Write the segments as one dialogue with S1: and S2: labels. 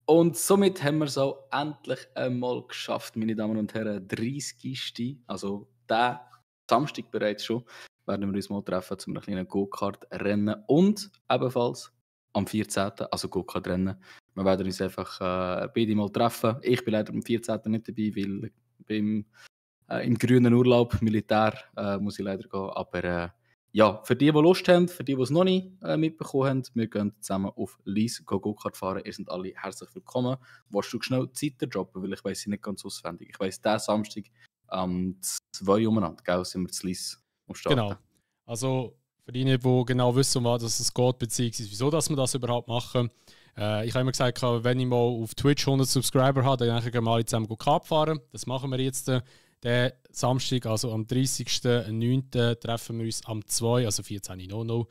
S1: Und somit haben wir es auch endlich einmal geschafft, meine Damen und Herren. 30. Also der Samstag bereits schon, werden wir uns mal treffen zu einem kleinen Go-Kart-Rennen. Und ebenfalls am 14. also Go-Kart-Rennen. Wir werden uns einfach beide mal treffen. Ich bin leider am 14. nicht dabei, weil im grünen Urlaub, Militär, muss ich leider gehen. Aber ja, für die Lust haben, für die es noch nicht mitbekommen haben, wir gehen zusammen auf Lies Go-Kart fahren. Ihr seid alle herzlich willkommen. Willst du schnell die Zeit droppen, weil ich weiss sie nicht ganz auswendig. Ich weiss, diesen Samstag am 2 umeinander, gell, sind wir zu Lies am Starten.
S2: Genau. Also für die, die genau wissen, um was es geht, beziehungsweise wieso dass wir das überhaupt machen. Ich habe immer gesagt, wenn ich mal auf Twitch 100 Subscriber habe, dann gehen wir alle zusammen Kart fahren. Das machen wir jetzt den Samstag, also am 30.09. treffen wir uns am 2, also 14.00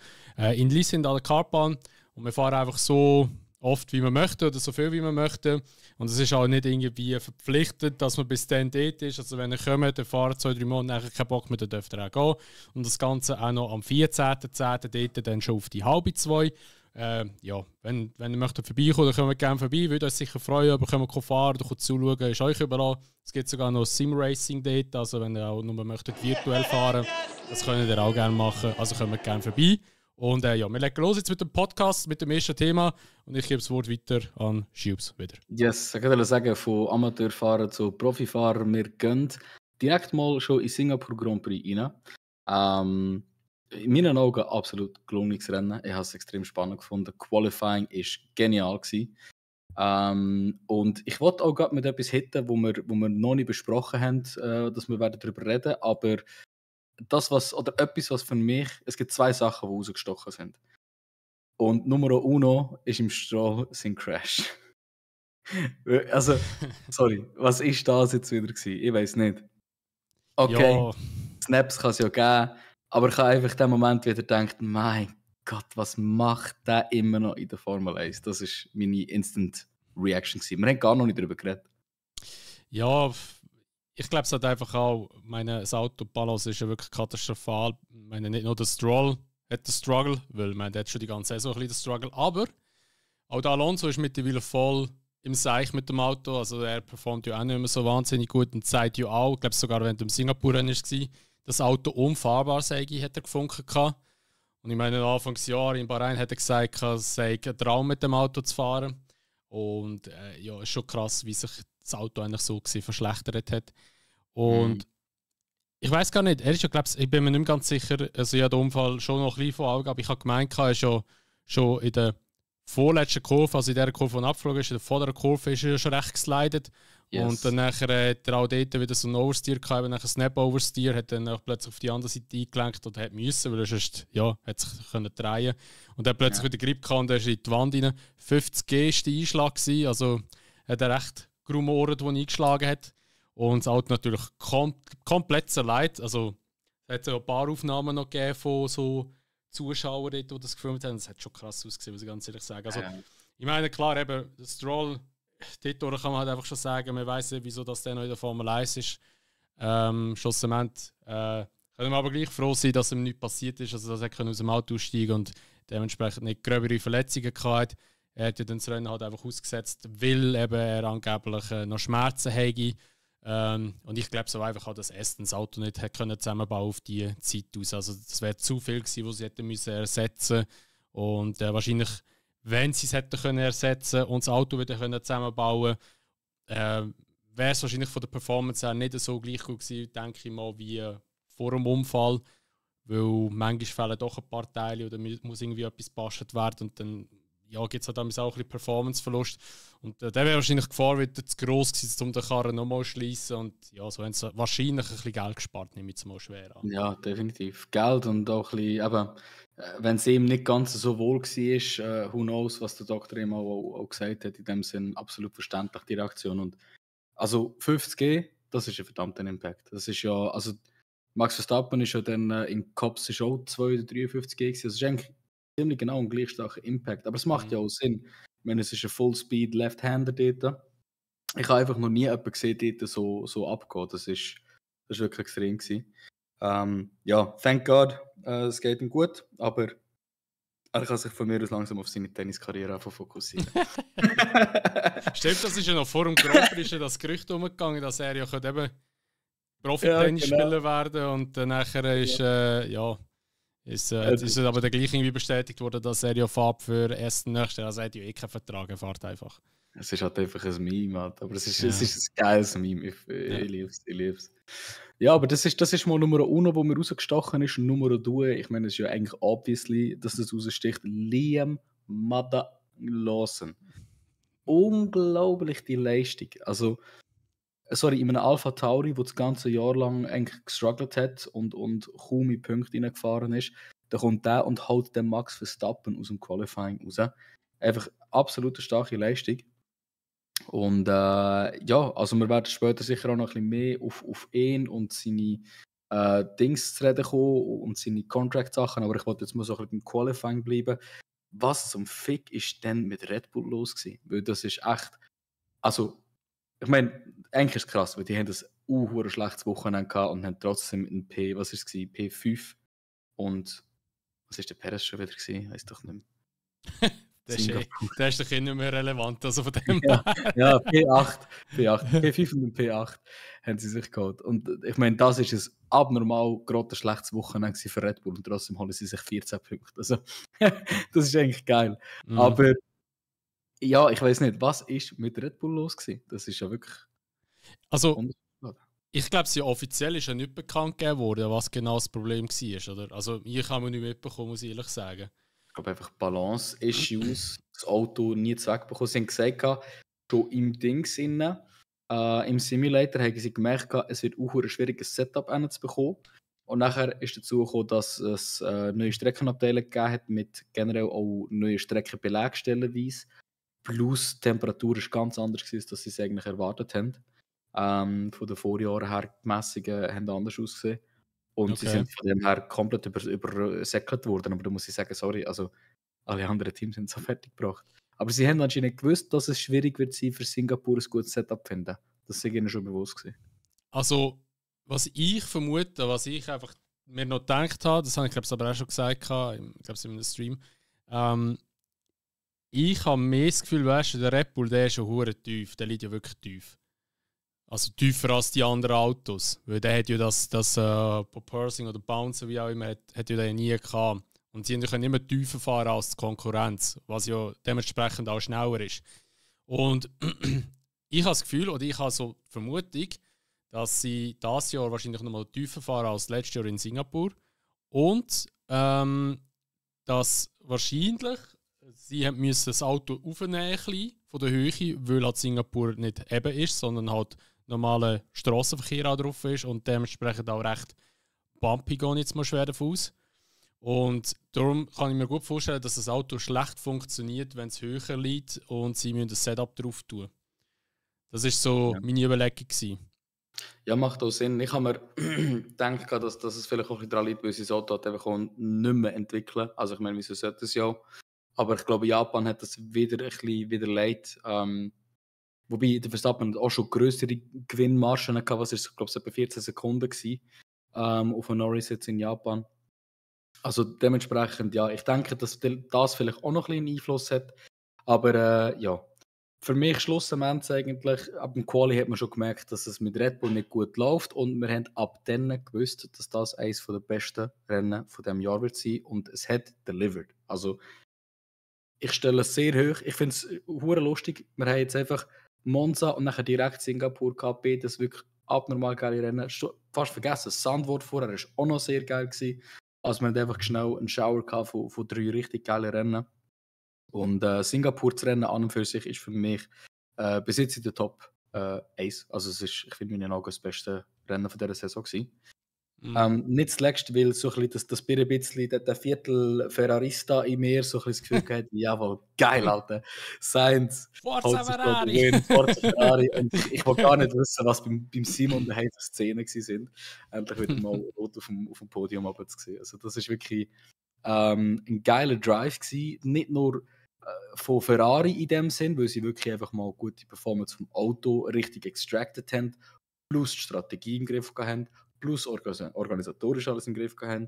S2: in Lies an der Kartbahn. Und wir fahren einfach so oft wie wir möchten oder so viel wie wir möchten. Und es ist auch nicht irgendwie verpflichtet, dass man bis dann dort ist. Also wenn ihr kommt, dann fahrt 2-3 Monate nachher keinen Bock mehr, dann dürft ihr auch gehen. Und das Ganze auch noch am 14.10. dort dann schon auf die 1:30. Ja, wenn ihr möchtet vorbeikommen, dann kommt gerne vorbei. Würde euch sicher freuen, aber können wir fahren oder zuschauen, ist euch überall. Es gibt sogar noch Sim-Racing dort, also wenn ihr auch nur möchtet virtuell fahren, das könnt ihr auch gerne machen, also kommt gerne vorbei. Und ja, wir legen los jetzt mit dem Podcast, mit dem ersten Thema und ich gebe das Wort weiter an Schubs wieder.
S1: Yes, ich würde sagen, von Amateurfahrer zu Profifahrer, wir gehen direkt mal schon in Singapur Grand Prix rein. In meinen Augen absolut gelungenes Rennen. Ich habe es extrem spannend gefunden. Qualifying war genial gewesen. Und ich wollte auch gerade mit etwas hitten, wo wir noch nicht besprochen haben, dass wir darüber reden werden, aber etwas, was für mich, es gibt 2 Sachen, die rausgestochen sind. Und Numero uno ist im Stroll sein Crash. Also, sorry, was ist das jetzt wieder gewesen? Ich weiß nicht. Okay,
S2: Ja,
S1: Snaps kann es ja geben, aber ich habe einfach in dem Moment wieder gedacht, mein Gott, was macht der immer noch in der Formel 1? Das war meine Instant Reaction gewesen. Wir haben gar noch nicht darüber geredet.
S2: ja, ich glaube, es hat einfach auch, das Auto Balance ist ja wirklich katastrophal. Ich meine, nicht nur der Stroll hat den Struggle, weil der hat schon die ganze Saison ein bisschen den Struggle, aber auch der Alonso ist mittlerweile voll im Seich mit dem Auto. Also er performt ja auch nicht mehr so wahnsinnig gut und zeigt ja auch, ich glaube sogar während dem Singapur-Rennen war, das Auto unfahrbar sei, hat er gefunden. Und ich meine, Anfangsjahr in Bahrain hat er gesagt, es sei ein Traum mit dem Auto zu fahren. Und ja, ist schon krass, wie sich das Auto eigentlich so verschlechtert hat. Und ich weiß gar nicht, er ist ja, glaube ich bin mir nicht mehr ganz sicher, also ich habe den Unfall schon noch ein bisschen vor Augen, aber ich habe gemeint, er ist ja schon in der vorletzten Kurve, also in der Kurve, die abgeflogen ist, in der vorderen Kurve ist er ja schon recht geslidet. Yes. Und dann nachher hat er auch dort wieder so einen Oversteer gehabt, nachher einen Snap-Oversteer, hat dann auch plötzlich auf die andere Seite eingelenkt und hat müssen, weil er sonst, ja, hat sich können drehen. Und dann plötzlich wieder Grip gehabt und er ist in die Wand rein. 50G war der Einschlag gewesen, also hat er recht Grumoren, die er eingeschlagen hat. Und das Auto natürlich komplett zerlegt. Also es hat ja ein paar Aufnahmen noch gegeben von so Zuschauern, die das gefilmt haben. Das hat schon krass ausgesehen, muss ich ganz ehrlich sagen. Also, ich meine, klar, eben, der Stroll, dort kann man halt einfach schon sagen, man weiss nicht, wieso das der noch in der Formel 1 ist. Schlussendlich können wir aber gleich froh sein, dass ihm nichts passiert ist, also dass er aus dem Auto aussteigen und dementsprechend nicht gröbere Verletzungen hatte. Er hat ja dann das Rennen halt einfach ausgesetzt, weil eben er angeblich noch Schmerzen hätte. Und ich glaube so einfach auch, dass Aston das Auto nicht hätte können zusammenbauen auf die Zeit aus. Also das wäre zu viel gewesen, was sie hätten müssen ersetzen. Und wahrscheinlich, wenn sie es hätten können ersetzen und das Auto wieder können zusammenbauen, wäre es wahrscheinlich von der Performance her nicht so gleich gut gewesen, denke ich mal, wie vor dem Unfall. Weil manchmal fehlen doch ein paar Teile oder muss irgendwie etwas gebastelt werden und dann gibt es halt auch ein bisschen Performance-Verlust. Und der wäre wahrscheinlich die Gefahr wieder zu gross gewesen, um den Karren nochmal zu schliessen. Und ja, so haben sie wahrscheinlich ein bisschen Geld gespart, nehme ich jetzt mal schwer an.
S1: Ja, definitiv. Geld und auch ein bisschen, eben, wenn es ihm nicht ganz so wohl war, who knows, was der Doktor ihm auch gesagt hat, in dem Sinn absolut verständlich, die Reaktion. Und also 50G, das ist ein verdammter Impact. Das ist ja, also Max Verstappen ist ja dann in Cops ist auch 2 oder 53G gewesen. Das ist eigentlich ziemlich genau ein gleich starker Impact. Aber es macht ja auch Sinn. Ich meine, es ist ein Full-Speed Left-Hander dort. Ich habe einfach noch nie jemanden gesehen, dort so abgehen. Das ist wirklich extrem gewesen. Ja, thank God, es geht ihm gut, aber er kann sich von mir aus langsam auf seine Tenniskarriere fokussieren.
S2: Stimmt, das ist ja noch vor dem Grand Prix das Gerücht umgegangen, dass er ja eben Profi-Tennisspieler werden und dann nachher ist, ist aber der gleich irgendwie bestätigt worden, dass er ja fährt für erst nächstes Jahr. Also er hat ja eh keinen Vertrag, er fährt einfach.
S1: Es ist halt einfach ein Meme, halt. Aber es ist ein geiles Meme. Ich liebe es. Ja, aber das ist mal Nummer 1, wo mir rausgestochen ist. Und Nummer 2, ich meine, es ist ja eigentlich obviously, dass das raussticht. Liam Mada Lawson. Unglaublich die Leistung. Also, sorry, in einem Alpha Tauri, der das ganze Jahr lang eigentlich gestruggelt hat und kaum in Punkte reingefahren ist, da kommt der und haut den Max Verstappen aus dem Qualifying raus. Einfach absolut starke Leistung. Und ja, also wir werden später sicher auch noch ein bisschen mehr auf ihn und seine Dings zu reden kommen und seine Contract-Sachen, aber ich wollte jetzt mal so ein bisschen beim Qualifying bleiben. Was zum Fick ist denn mit Red Bull los gewesen? Weil das ist echt, also ich meine, eigentlich ist es krass, weil die haben ein schlechtes Wochenende gehabt und haben trotzdem ein was ist es gewesen? P5 und was ist der Perez schon wieder gewesen? Weiß doch nicht mehr.
S2: Der ist doch nicht mehr relevant, also von dem
S1: ja, P8, P5 und P8 haben sie sich geholt. Und ich meine, das ist ein abnormal gerade schlechtes Wochenende für Red Bull und trotzdem holen sie sich 14 Punkte. Also, das ist eigentlich geil. Aber ja, ich weiß nicht, was ist mit Red Bull los gewesen? Das ist ja wirklich.
S2: Also, ich glaube, offiziell ist ja nicht bekannt gegeben worden, was genau das Problem war, oder? Also, ich habe nicht mitbekommen, muss ich ehrlich sagen.
S1: Ich glaube einfach Balance-Issues, das Auto nie wegbekommen. Sie haben gesagt, schon im Dings innen, im Simulator haben sie gemerkt, es wird auch ein schwieriges Setup zu bekommen. Und nachher ist dazu gekommen, dass es neue Streckenabteile gegeben hat, mit generell auch neuen Streckenbelägen stellenweise. Plus die Temperatur ist ganz anders gewesen, als sie es eigentlich erwartet haben. Von den Vorjahren her, die Messungen haben anders ausgesehen. Und sie sind von dem her komplett übersäckelt worden. Aber da muss ich sagen, sorry, also alle anderen Teams sind so fertig gebracht. Aber sie haben anscheinend gewusst, dass es schwierig wird sein, für Singapur ein gutes Setup zu finden. Das war ihnen schon bewusst gewesen.
S2: Also, was ich vermute, was ich einfach mir noch gedacht habe, das habe ich glaube ich aber auch schon gesagt, ich glaube in einem Stream, ich habe mehr das Gefühl, weißt du, der Red Bull, der ist schon hure tief, der liegt ja wirklich tief. Also tiefer als die anderen Autos. Weil der hat ja das Propulsing oder Bouncing, wie auch immer, hat ja nie gehabt. Und sie können immer tiefer fahren als die Konkurrenz, was ja dementsprechend auch schneller ist. Und ich habe das Gefühl, oder ich habe so die Vermutung, dass sie dieses Jahr wahrscheinlich noch mal tiefer fahren als letztes Jahr in Singapur. Und dass wahrscheinlich sie müssen das Auto aufnehmen von der Höhe, weil halt Singapur nicht eben ist, sondern halt normaler Strassenverkehr auch drauf ist und dementsprechend auch recht bumpy gehen jetzt mal schwer davon aus. Und darum kann ich mir gut vorstellen, dass das Auto schlecht funktioniert, wenn es höher liegt und sie müssen das Setup drauf tun. Das war so meine Überlegung gewesen.
S1: Ja, macht auch Sinn. Ich habe mir gedacht, dass es vielleicht auch ein bisschen daran liegt, weil sie das Auto halt einfach nicht mehr entwickeln. Also ich meine, wieso sollte es ja? Aber ich glaube, Japan hat das wieder ein bisschen wieder leid. Wobei der Verstappen auch schon größere Gewinnmargen hatte. Was ist, glaube ich, etwa 14 Sekunden gewesen, auf einem Norris jetzt in Japan. Also dementsprechend, ja, ich denke, dass das vielleicht auch noch ein bisschen Einfluss hat. Aber ja, für mich schlussendlich eigentlich, ab dem Quali hat man schon gemerkt, dass es mit Red Bull nicht gut läuft und wir haben ab dann gewusst, dass das eines der besten Rennen von diesem Jahr wird sein und es hat delivered. Also ich stelle es sehr hoch. Ich finde es hure lustig. Wir haben jetzt einfach Monza und nachher direkt Singapur gehabt, das wirklich abnormal geile Rennen. Fast vergessen, das Sandwort vorher war auch noch sehr geil gewesen. Also wir hatten einfach schnell einen Shower gehabt von 3 richtig geilen Rennen. Und Singapur zu Rennen an und für sich ist für mich bis jetzt in der Top 1. Also es ist, ich finde, in meinen Augen das beste Rennen von dieser Saison gewesen. Nicht zuletzt, weil so ein bisschen der Viertel Ferrarista in mir so ein bisschen das Gefühl gehabt, jawohl, geil, Alter. Sainz,
S2: Forza Ferrari!
S1: Forza Ferrari. Und ich will gar nicht wissen, was beim Simon daheim für Szenen waren. Endlich wieder mal rot auf dem Podium zu sehen. Also das ist wirklich ein geiler Drive gewesen. Nicht nur von Ferrari in dem Sinn, weil sie wirklich einfach mal gute Performance vom Auto richtig extracted haben, plus die Strategie im Griff haben, plus organisatorisch alles im Griff haben.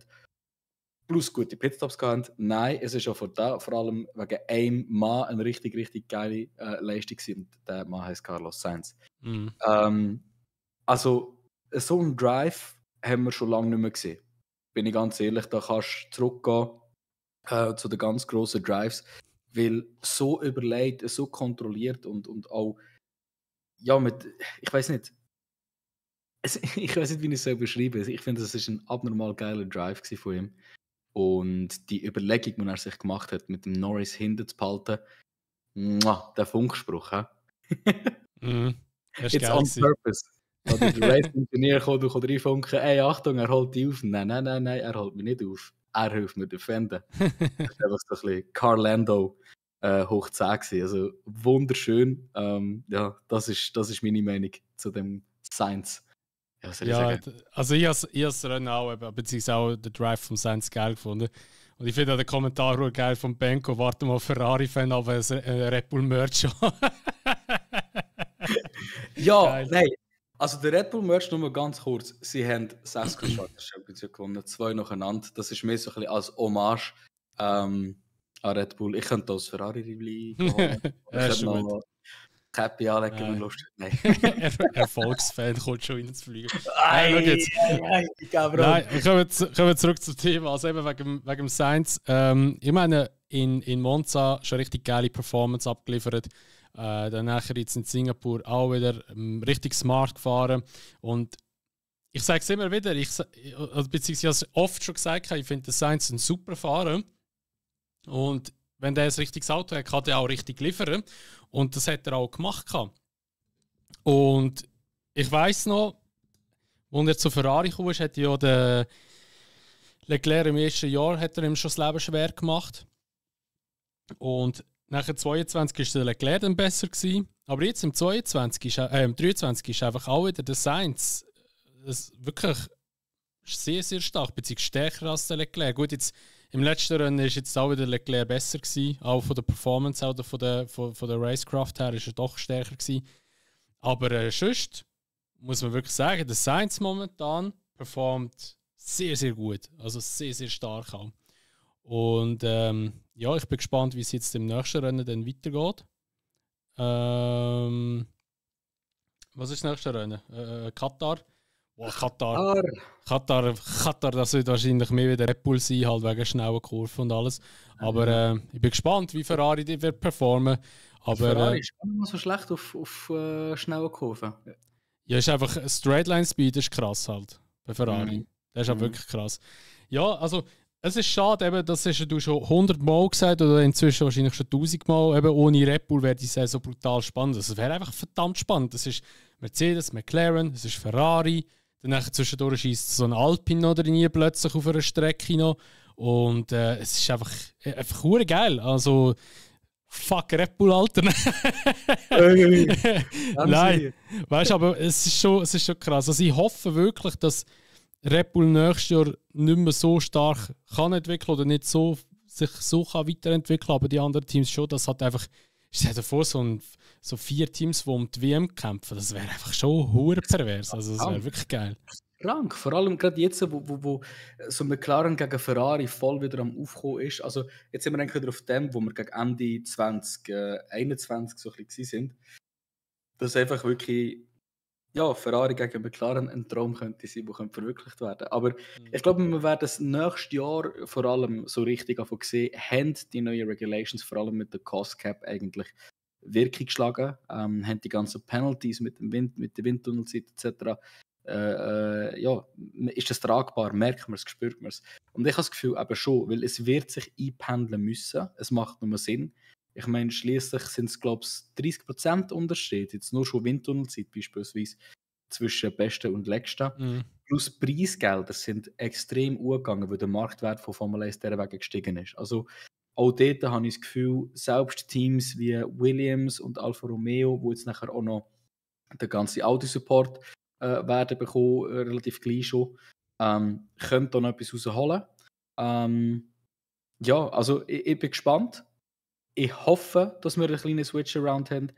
S1: plus gute Pitstops gehabt. Nein, es ist auch vor allem wegen einem Mann eine richtig, richtig geile Leistung gewesen. Und der Mann heißt Carlos Sainz.
S2: Mhm.
S1: Also, so einen Drive haben wir schon lange nicht mehr gesehen. Bin ich ganz ehrlich, da kannst du zurückgehen zu den ganz grossen Drives, weil so überlegt, so kontrolliert und auch, ja, ich weiß nicht, ich weiß nicht, wie ich es beschreiben soll. Ich finde, das ist ein abnormal geiler Drive gewesen von ihm. Und die Überlegung, die er sich gemacht hat, mit dem Norris hinten zu behalten, der Funkspruch, hä?
S2: Mhm. Das ist
S1: It's
S2: geil
S1: on
S2: gewesen.
S1: purpose. Oder der Race-Ingenieur kommt reinfunken, ey, Achtung, er holt dich auf. Nein, er holt mich nicht auf. Er hilft mir defenden. Das war einfach so ein bisschen Carlando hoch 10 gewesen. Also wunderschön. Ja, das ist meine Meinung zu dem Science. Ja, was soll ich
S2: Ja,
S1: sagen?
S2: also ich habe das Rennen auch, beziehungsweise auch den Drive vom Sainz geil gefunden. Und ich finde auch den Kommentar auch geil von Benko, warte mal, Ferrari-Fan, aber ein Red Bull-Merch schon.
S1: Ja,
S2: Geil.
S1: nein. Also der Red Bull Merch nur mal ganz kurz. Sie haben 6 Constructors Championship gewonnen, 2 nacheinander. Das ist mehr so ein bisschen als Hommage an Red Bull. Ich könnte das Ferrari-Rivli holen. Ich
S2: Ja, ist
S1: könnte
S2: schon
S1: noch
S2: gut.
S1: Cappy anlegen, wenn Lust hat. Nein.
S2: Erfolgsfan kommt schon reinzufliegen.
S1: Ei,
S2: Schau jetzt.
S1: Cabrón.
S2: Nein, kommen wir zurück zum Thema. Also eben wegen dem Sainz. Ich meine, in Monza schon richtig geile Performance abgeliefert. Dann nachher jetzt in Singapur auch wieder richtig smart gefahren. Und ich sage es immer wieder, beziehungsweise oft schon gesagt, ich finde den Sainz ein super Fahrer. Und wenn der ein richtiges Auto hat, kann der auch richtig liefern. Und das hat er auch gemacht. Und ich weiss noch, als er zu Ferrari kam, hat ja der Leclerc im ersten Jahr hat er ihm schon das Leben schwer gemacht. Und nachher 22 ist der Leclerc dann besser gewesen. Aber jetzt im 23 im 23 ist einfach auch wieder der Sainz wirklich sehr, sehr stark, beziehungsweise stärker als der Leclerc. Gut, jetzt im letzten Rennen ist jetzt auch wieder Leclerc besser gewesen, auch von der Performance oder von der Racecraft her ist er doch stärker gewesen. Aber sonst muss man wirklich sagen, der Sainz momentan performt sehr, sehr gut, also sehr, sehr stark auch. Und ja, ich bin gespannt, wie es jetzt im nächsten Rennen dann weitergeht. Was ist das nächste Rennen? Katar. Boah, Katar, das wird wahrscheinlich mehr wie der Red Bull sein, halt wegen schnellen Kurven und alles. Aber ich bin gespannt, wie Ferrari die wird performen. Aber,
S1: Ferrari ist gar nicht mal so schlecht auf schnellen Kurven.
S2: Ja, ist einfach Straightline Speed ist krass halt bei Ferrari. Das ist auch wirklich krass. Ja, also es ist schade, eben, das hast du schon 100 Mal gesagt oder inzwischen wahrscheinlich schon 1000 Mal. Eben ohne Red Bull wäre die Saison brutal spannend. Das wäre einfach verdammt spannend. Das ist Mercedes, McLaren, es ist Ferrari. Dann zwischendurch schießt so ein Alpine noch rein, plötzlich auf einer Strecke noch. Und es ist einfach geil. Also fuck Red Bull, Alter. Nein, weißt du, aber es ist schon krass. Also ich hoffe wirklich, dass Red Bull nächstes Jahr nicht mehr so stark kann entwickeln oder nicht so sich so kann weiterentwickeln, aber die anderen Teams schon. Das hat einfach, stell dir vor, so 4 Teams, die um die WM kämpfen, das wäre einfach schon hure pervers. Also das wäre wirklich geil.
S1: Krank, vor allem gerade jetzt, wo so McLaren gegen Ferrari voll wieder am Aufkommen ist. Also jetzt sind wir eigentlich wieder auf dem, wo wir gegen Ende 2021 so ein bisschen sind. Dass einfach wirklich Ferrari gegen McLaren ein Traum könnte sein, der verwirklicht werden. Aber ich glaube, wir werden das nächstes Jahr vor allem so richtig sehen, haben die neuen Regulations, vor allem mit der Cost Cap, eigentlich Wirkung geschlagen, haben die ganzen Penalties mit dem Wind, mit der Windtunnelzeit etc. Ist das tragbar, merkt man es, spürt man es. Und ich habe das Gefühl eben schon, weil es wird sich einpendeln müssen, es macht nur Sinn. Ich meine, schließlich sind es, glaube ich, 30% Unterschied, jetzt nur schon Windtunnelzeit beispielsweise, zwischen Besten und Letzten. Plus Preisgelder sind extrem hochgegangen, weil der Marktwert von Formel 1 der Wege gestiegen ist. Also auch dort habe ich das Gefühl, selbst Teams wie Williams und Alfa Romeo, wo jetzt nachher auch noch den ganzen Audi-Support werden bekommen, relativ gleich schon, können da noch etwas rausholen. Also ich bin gespannt. Ich hoffe, dass wir einen kleinen Switch-Around haben.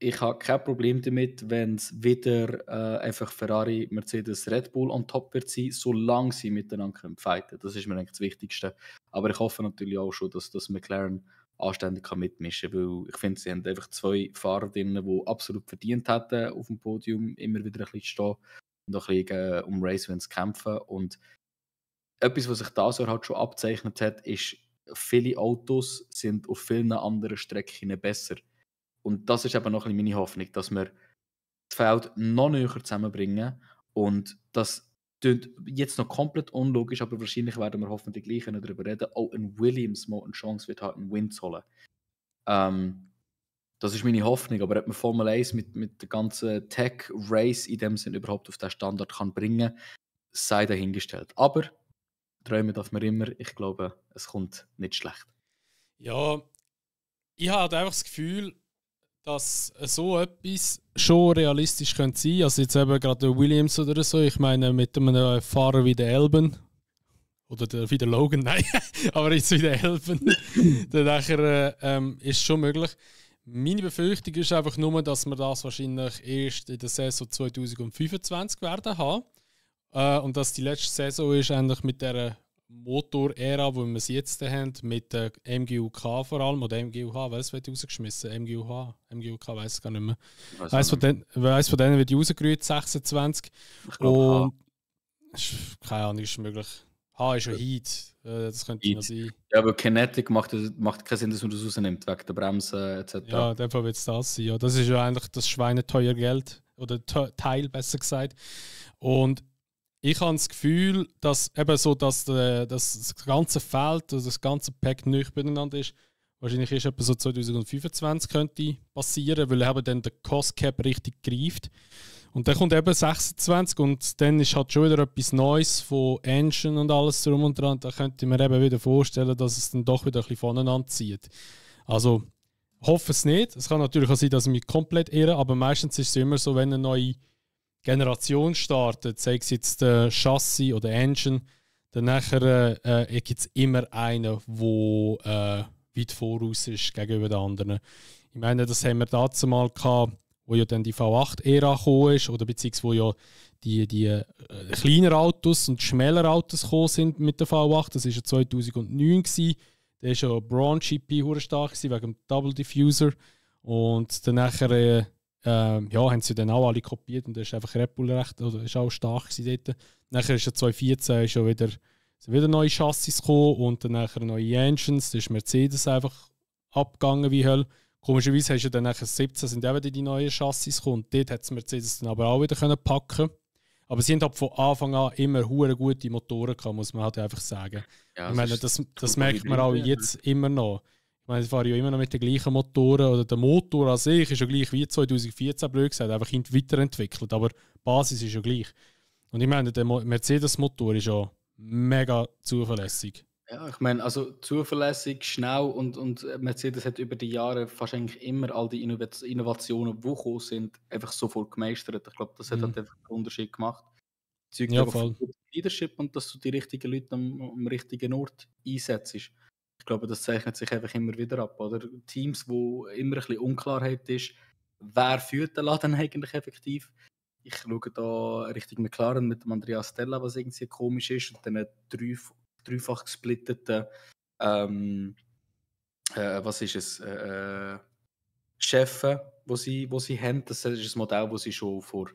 S1: ich habe kein Problem damit, wenn es wieder einfach Ferrari, Mercedes, Red Bull on top wird sein, solange sie miteinander können fighten. Das ist mir eigentlich das Wichtigste. Aber ich hoffe natürlich auch schon, dass das McLaren anständig kann mitmischen kann, weil ich finde, sie haben einfach zwei Fahrer drin, die absolut verdient hätten, auf dem Podium immer wieder ein bisschen zu stehen und auch ein bisschen um Race-Wins kämpfen. Und etwas, was sich da so halt schon abzeichnet hat, ist, viele Autos sind auf vielen anderen Strecken besser. Und das ist eben noch ein bisschen meine Hoffnung, dass wir das Feld noch näher zusammenbringen. Und das klingt jetzt noch komplett unlogisch, aber wahrscheinlich werden wir hoffentlich gleich darüber reden, auch ein Williams mal eine Chance wird haben, einen Win zu holen. Das ist meine Hoffnung, aber ob man Formel 1 mit der ganzen Tech-Race in dem Sinn überhaupt auf den Standard kann bringen, sei dahingestellt. Aber träumen darf man immer. Ich glaube, es kommt nicht schlecht.
S2: Ja, ich habe einfach das Gefühl, dass so etwas schon realistisch könnte sein. Also jetzt eben gerade der Williams oder so. Ich meine, mit einem Fahrer wie der Elben oder wie der Logan, nein, aber jetzt wie der Elben, dann nachher ist schon möglich. Meine Befürchtung ist einfach nur, dass wir das wahrscheinlich erst in der Saison 2025 werden haben. Und dass die letzte Saison ist eigentlich mit der Motor-Ära, wo wir es jetzt haben, mit der MGUK vor allem, oder MGUH, was wird rausgeschmissen? MGUK, weiß ich gar nicht mehr. Weiss von denen wird die rausgerührt, 26.
S1: Ich glaube,
S2: Und keine Ahnung, ist möglich. H ist ja Heat, das könnte
S1: Heat.
S2: noch sein.
S1: Ja, aber Kinetic macht keinen Sinn, dass man das rausnimmt, wegen der Bremse etc.
S2: Ja, in dem Fall wird es das sein. Ja. Das ist ja eigentlich das schweineteuer Geld, oder Teil besser gesagt. Und ich habe das Gefühl, dass eben so, dass das ganze Feld, also das ganze Pack nicht beieinander ist. Wahrscheinlich ist etwa so 2025 könnte passieren, weil eben dann der Cost Cap richtig greift. Und dann kommt eben 26 und dann ist halt schon wieder etwas Neues von Engine und alles drum und dran. Da könnte ich mir eben wieder vorstellen, dass es dann doch wieder ein bisschen voneinander zieht. Also, hoffe es nicht. Es kann natürlich auch sein, dass ich mich komplett irre, aber meistens ist es immer so, wenn eine neue Generation startet, sei es jetzt Chassis oder Engine, dann nachher gibt es immer einen, der weit voraus ist gegenüber den anderen. Ich meine, das haben wir dazu mal gehabt, wo ja dann die V8-Ära gekommen ist, oder beziehungsweise wo ja die kleineren Autos und schmäleren Autos gekommen sind mit der V8. Das war ja 2009 gewesen. Da war ja Braun GP hure stark gewesen, wegen dem Double Diffuser. Und dann nachher haben sie dann auch alle kopiert und da ist einfach Red Bull recht, oder ist auch stark gewesen dort. Nachher ist ja 2014 schon wieder neue Chassis gekommen und dann nachher neue Engines. Da ist Mercedes einfach abgegangen wie Hölle. Komischerweise hast du dann nachher 17 sind eben die neuen Chassis gekommen. Und dort hat es Mercedes dann aber auch wieder packen können. Aber sie haben halt von Anfang an immer hure gute Motoren gehabt, muss man halt einfach sagen.
S1: Ja,
S2: ich meine, das merkt man auch jetzt immer noch. Ich meine, ich fahre ja immer noch mit den gleichen Motoren. Oder der Motor an sich ist ja gleich wie 2014, blöd gesagt, einfach weiterentwickelt. Aber die Basis ist ja gleich. Und ich meine, der Mercedes-Motor ist ja mega zuverlässig.
S1: Ja, ich meine, also zuverlässig, schnell und Mercedes hat über die Jahre fast eigentlich immer all die Innovationen, die gekommen sind, einfach sofort gemeistert. Ich glaube, das hat halt einfach einen Unterschied gemacht. Zeugt
S2: Ja,
S1: einfach
S2: voll.
S1: von Leadership und dass du die richtigen Leute am richtigen Ort einsetzt. Ich glaube, das zeichnet sich einfach immer wieder ab. Oder? Teams, wo immer ein bisschen Unklarheit ist, wer führt den Laden eigentlich effektiv. Ich schaue da Richtung McLaren mit dem Andrea Stella, was irgendwie komisch ist, und dann dreifach gesplitteten, was ist es, Chefen, wo sie haben. Das ist ein Modell, das sie schon vor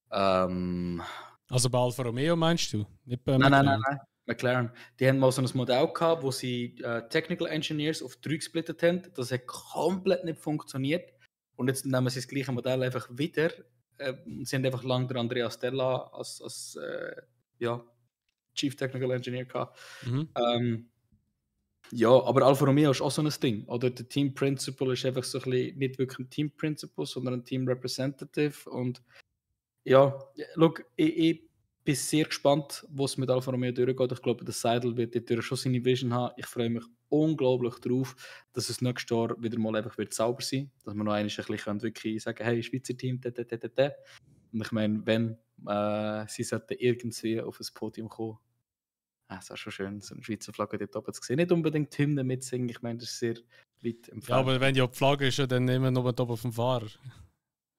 S2: Also bei Alfa Romeo meinst du? Nicht bei
S1: nein,
S2: McLaren?
S1: nein. McLaren. Die haben mal so ein Modell gehabt, wo sie Technical Engineers auf 3 gesplittet haben. Das hat komplett nicht funktioniert. Und jetzt nehmen sie das gleiche Modell einfach wieder. Sie haben einfach lange den Andrea Stella als ja, Chief Technical Engineer gehabt.
S2: Mhm.
S1: Ja, aber Alfa Romeo ist auch so ein Ding. Oder der Team Principal ist einfach so ein bisschen nicht wirklich ein Team Principal, sondern ein Team Representative. Und ja, look, ich bin sehr gespannt, wo es mit Alfa Romeo durchgeht. Ich glaube, der Seidel wird dort schon seine Vision haben. Ich freue mich unglaublich darauf, dass es nächstes Jahr wieder mal einfach wird sauber sein, dass wir noch einmal ein bisschen wirklich sagen, hey, Schweizer Team, da. Und ich meine, wenn sie sollten irgendwie auf ein Podium kommen, es wäre schon schön, so eine Schweizer Flagge dort oben zu sehen. Nicht unbedingt die Hymne mitsingen, ich meine, das ist sehr weit entfernt.
S2: Ja, aber wenn die Flagge ist, ja dann immer nur oben auf dem Fahrer.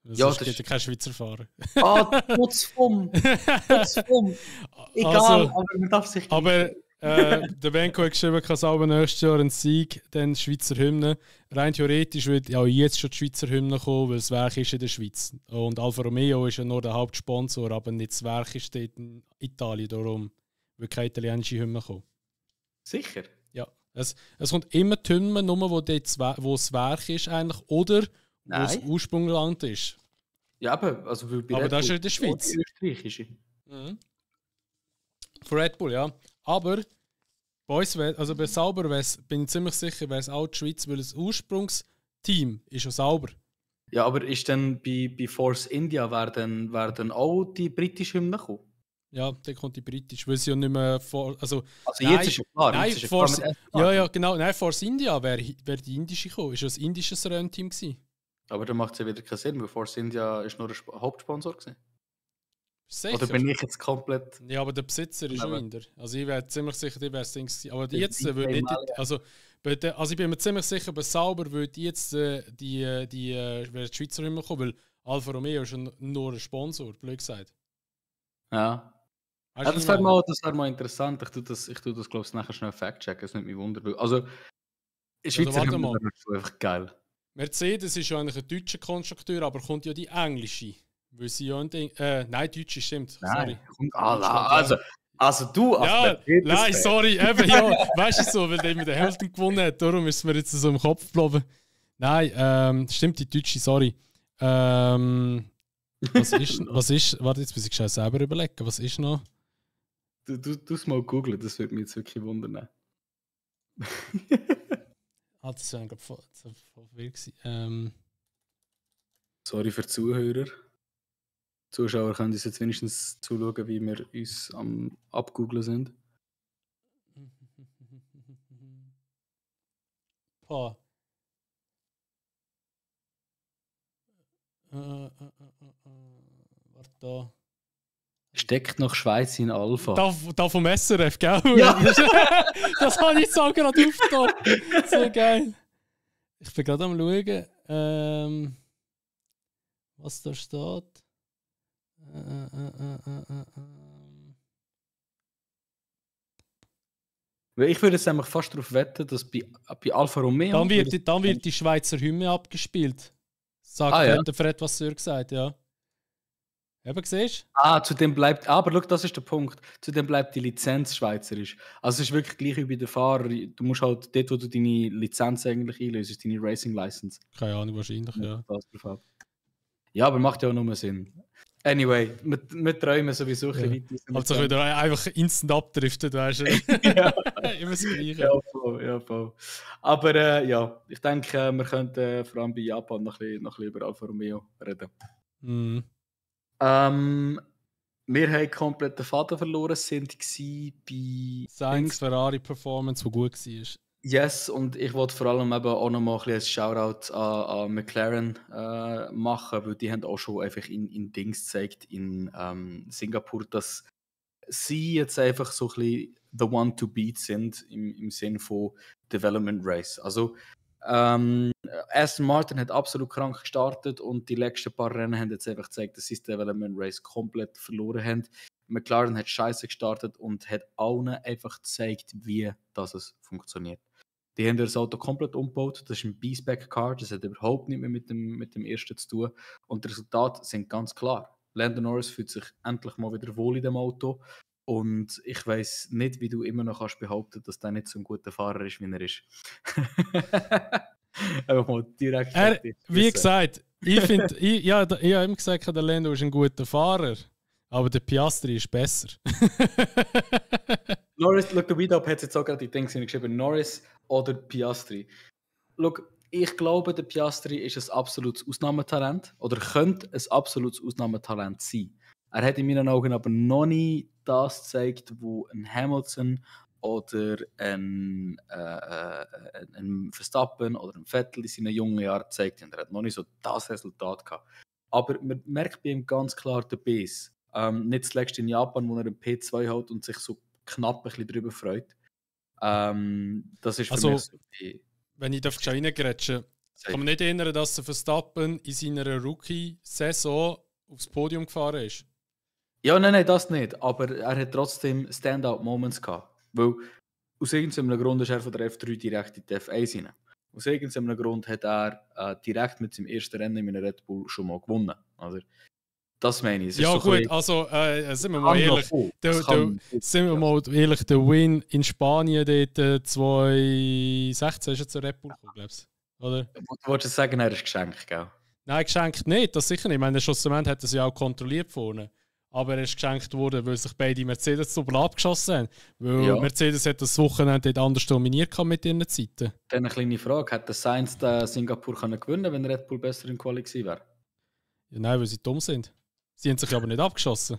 S1: Ja,
S2: Sonst gibt ja kein Schweizer Fahrer.
S1: Trotz vom. Egal,
S2: Also,
S1: aber man darf sich
S2: aber der Benko hat geschrieben, kann auch nächstes Jahr ein Sieg, dann die Schweizer Hymne. Rein theoretisch würde ja jetzt schon die Schweizer Hymne kommen, weil das Werk ist in der Schweiz. Und Alfa Romeo ist ja nur der Hauptsponsor, aber nicht das Werk ist dort in Italien, darum wird keine italienische Hymne kommen.
S1: Sicher?
S2: Ja. Es kommt immer die Hymne, nur wo das Werk ist eigentlich, oder wo das Ursprungsland ist.
S1: Ja, also
S2: aber das ist in der Schweiz.
S1: Die österreichische.
S2: Mhm. Von Red Bull, ja. Aber bei uns, also bei Sauber bin ich ziemlich sicher, wäre es auch die Schweiz, weil das Ursprungsteam ist ja Sauber.
S1: Ja, aber ist dann bei Force India wäre dann auch die britische Hymne gekommen?
S2: Ja, dann kommt die britische, weil sie ja nicht mehr also
S1: nein, jetzt ist ja klar.
S2: Nein, Force, ja, genau. Nein, Force India wäre die indische gekommen. Ist ja ein indisches Rennteam gewesen.
S1: Aber dann macht es ja wieder keinen Sinn, weil Force India ist nur der Hauptsponsor gewesen.
S2: Sicher?
S1: Oder bin ich jetzt komplett...
S2: Ja, aber der Besitzer ist schon Inder. Also ich wäre ziemlich sicher, die wäre es Ding gewesen. Aber jetzt würde nicht... Also ich bin mir ziemlich sicher, bei Sauber würde jetzt die Schweizer immer kommen, weil Alfa Romeo ist nur ein Sponsor, blöd gesagt.
S1: Ja. Ja, das wäre mal interessant. Ich tue das glaube ich, nachher schnell fact-checken. Das nimmt mich Wunder. Also, Schweizer Hymne wäre schon einfach geil.
S2: Mercedes ist ja eigentlich ein deutscher Konstrukteur, aber kommt ja die englische. Weil sie ja ein Ding. Nein, deutsche stimmt.
S1: Nein,
S2: sorry.
S1: Also du als
S2: Mercedes. Nein, sorry, eben ja. Weißt du so, weil der mit der Hamilton gewonnen hat, darum ist mir jetzt so im Kopf geblieben. Nein, stimmt, die deutsche, sorry. Was ist, warte, jetzt muss ich schnell selber überlegen, was ist noch?
S1: Du es mal googeln, das würde mich jetzt wirklich wundern.
S2: Das wäre gerade voll wild.
S1: Sorry für die Zuhörer. Die Zuschauer können uns jetzt wenigstens zuschauen, wie wir uns am Abgoogeln sind.
S2: Boah. Warte da.
S1: Steckt noch Schweiz in Alpha.
S2: Da vom SRF, gell?
S1: Ja.
S2: Das habe ich jetzt auch gerade aufgetan. So geil. Ich bin gerade am schauen, was da steht.
S1: Ich würde jetzt nämlich fast darauf wetten, dass bei Alfa Romeo...
S2: Dann wird die Schweizer Hymne abgespielt. Sagt der Fred Vasseur gesagt, ja. Eben, siehst
S1: du? Zu dem bleibt... aber schau, das ist der Punkt. Zu dem bleibt die Lizenz schweizerisch. Also es ist wirklich gleich wie bei den Fahrern. Du musst halt dort, wo du deine Lizenz eigentlich einlöst, deine Racing License.
S2: Keine Ahnung, wahrscheinlich, ja.
S1: Ja, aber macht ja auch nur Sinn. Anyway, wir träumen sowieso ein bisschen weiter.
S2: Also wieder einfach instant abdriften, weißt du?
S1: Ja.
S2: Immer das Gleiche.
S1: Ja, voll. Aber ja, ich denke, wir könnten vor allem bei Japan noch ein bisschen über Alfa Romeo reden.
S2: Mhm.
S1: Wir haben komplett den Faden verloren, sind bei
S2: Sainz Ferrari Performance, die gut war.
S1: Yes, und ich wollte vor allem eben auch noch mal ein bisschen Shoutout an McLaren machen, weil die haben auch schon einfach in Dings gezeigt, in Singapur, dass sie jetzt einfach so ein bisschen the one to beat sind im Sinn von Development Race. Also Aston Martin hat absolut krank gestartet und die letzten paar Rennen haben jetzt einfach gezeigt, dass sie das Development Race komplett verloren haben. McLaren hat scheiße gestartet und hat allen einfach gezeigt, wie das funktioniert. Die haben das Auto komplett umgebaut. Das ist ein B-Spec-Car. Das hat überhaupt nicht mehr mit dem ersten zu tun. Und die Resultate sind ganz klar. Lando Norris fühlt sich endlich mal wieder wohl in dem Auto. Und ich weiss nicht, wie du immer noch kannst behaupten, dass der nicht so ein guter Fahrer ist, wie er ist. Einfach mal direkt.
S2: Wie gesagt, ich habe immer gesagt, der Lando ist ein guter Fahrer. Aber der Piastri ist besser.
S1: Norris, look, der Weedup hat jetzt auch gerade die Dinge geschrieben, Norris oder Piastri. Look, ich glaube, der Piastri ist ein absolutes Ausnahmetalent oder könnte ein absolutes Ausnahmetalent sein. Er hat in meinen Augen aber noch nie das gezeigt, wo ein Hamilton oder ein Verstappen oder ein Vettel in seinen jungen Jahren gezeigt haben. Er hat noch nicht so das Resultat gehabt. Aber man merkt bei ihm ganz klar den Biss. Nicht zuletzt in Japan, wo er einen P2 hat und sich so knapp ein bisschen darüber freut. Das ist für mich so
S2: wenn ich schon reingrätschen darf, kann man nicht erinnern, dass der Verstappen in seiner Rookie-Saison aufs Podium gefahren ist.
S1: Ja, nein, das nicht. Aber er hat trotzdem Standout-Moments gehabt. Weil aus irgendeinem Grund ist er von der F3 direkt in die F1 rein. Aus irgendeinem Grund hat er direkt mit seinem ersten Rennen in einem Red Bull schon mal gewonnen. Also, das meine ich.
S2: Ja, gut, also sind wir mal ehrlich. Der Win in Spanien dort 2016 ist jetzt ein Red Bull gekommen, glaubst du? Oder?
S1: Du wolltest sagen, er ist geschenkt, gell?
S2: Nein, geschenkt nicht, das sicher nicht. Ich meine, schlussendlich hat er es ja auch kontrolliert vorne. Aber er ist geschenkt worden, weil sich beide Mercedes super abgeschossen haben. Weil Mercedes hat das Wochenende dort anders dominiert mit ihren Zeiten.
S1: Dann eine kleine Frage: Hätte Sainz Singapur gewinnen können, wenn Red Bull besser in Quali gewesen wäre?
S2: Ja, nein, weil sie dumm sind. Sie haben sich aber nicht abgeschossen.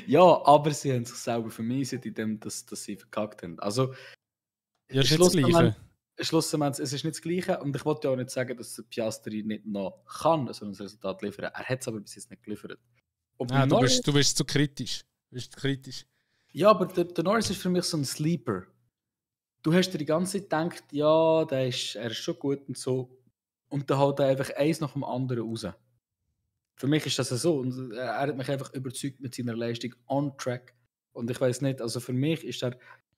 S1: Ja, aber sie haben sich selber vermiesen, indem dass sie verkackt haben. Also,
S2: ja, ist nicht das Gleiche.
S1: Schlussendlich, es ist nicht das Gleiche. Und ich wollte ja auch nicht sagen, dass der Piastri nicht noch kann, so ein Resultat liefern. Er hat es aber bis jetzt nicht geliefert.
S2: Nein, du bist zu kritisch.
S1: Ja, aber der Norris ist für mich so ein Sleeper. Du hast dir die ganze Zeit gedacht, ja, er ist schon gut und so. Und dann haut er einfach eins nach dem anderen raus. Für mich ist das so. Und er hat mich einfach überzeugt mit seiner Leistung on track. Und ich weiß nicht, also für mich ist er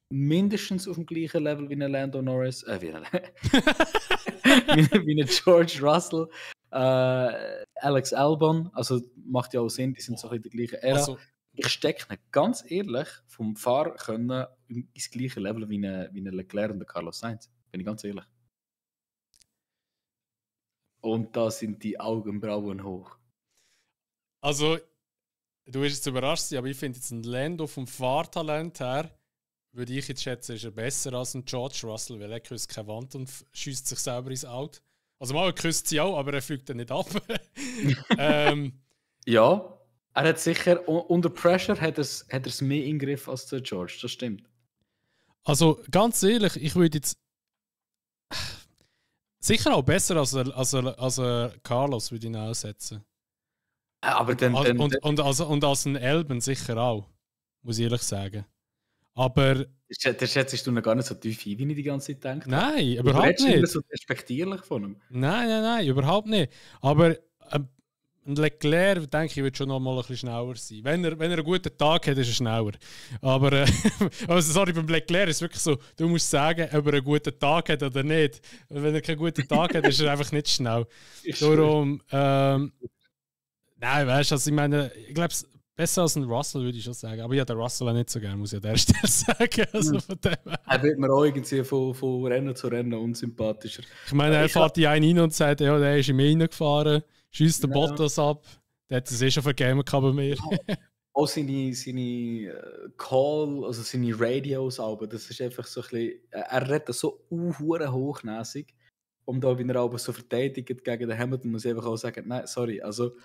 S1: mindestens auf dem gleichen Level wie ein Lando Norris. Wie ein George Russell. Alex Albon, also macht ja auch Sinn, die sind so in der gleichen Ära. Also, ich stecke nicht ganz ehrlich vom Fahrer können ins gleiche Level wie ein Leclerc und Carlos Sainz. Bin ich ganz ehrlich. Und da sind die Augenbrauen hoch.
S2: Also, du wirst jetzt überrascht sein, aber ich finde jetzt ein Lando vom Fahrtalent her, würde ich jetzt schätzen, ist er besser als ein George Russell, weil er küsst keine Wand und schießt sich selber ins Auto. Also mal, er küsst sie auch, aber er fliegt dann nicht ab.
S1: Ja, er hat sicher, unter Pressure hat er es mehr in Griff als der George, das stimmt.
S2: Also ganz ehrlich, ich würde jetzt sicher auch besser als Carlos würde ich ihn aussetzen.
S1: Aber dann,
S2: und als ein Elben sicher auch, muss ich ehrlich sagen. Aber
S1: der schätzt du noch gar nicht so tief ein, wie ich die ganze Zeit denke.
S2: Nein, überhaupt nicht.
S1: Du so respektierlich von ihm.
S2: Nein, überhaupt nicht. Aber ein Leclerc, denke ich, wird schon noch mal ein bisschen schneller sein. Wenn er einen guten Tag hat, ist er schneller. Aber also sorry, beim Leclerc ist es wirklich so, du musst sagen, ob er einen guten Tag hat oder nicht. Und wenn er keinen guten Tag hat, ist er einfach nicht schnell. Darum, nein, weißt du, also ich meine, ich glaube, besser als ein Russell würde ich schon sagen. Aber ja, der Russell auch nicht so gerne, muss ich an der Stelle sagen. Also von dem
S1: er wird mir auch irgendwie von Rennen zu Rennen unsympathischer.
S2: Ich meine, er fährt die einen rein und sagt, ja, der ist im reingefahren, schießt den Bottas ab. Der hat es schon vergeben bei mir.
S1: Auch seine Call, also seine Radios, aber das ist einfach so ein bisschen, er redet so hochnäsig. Und da, wenn er aber so verteidigt gegen den Hamilton, muss ich einfach auch sagen, nein, sorry, also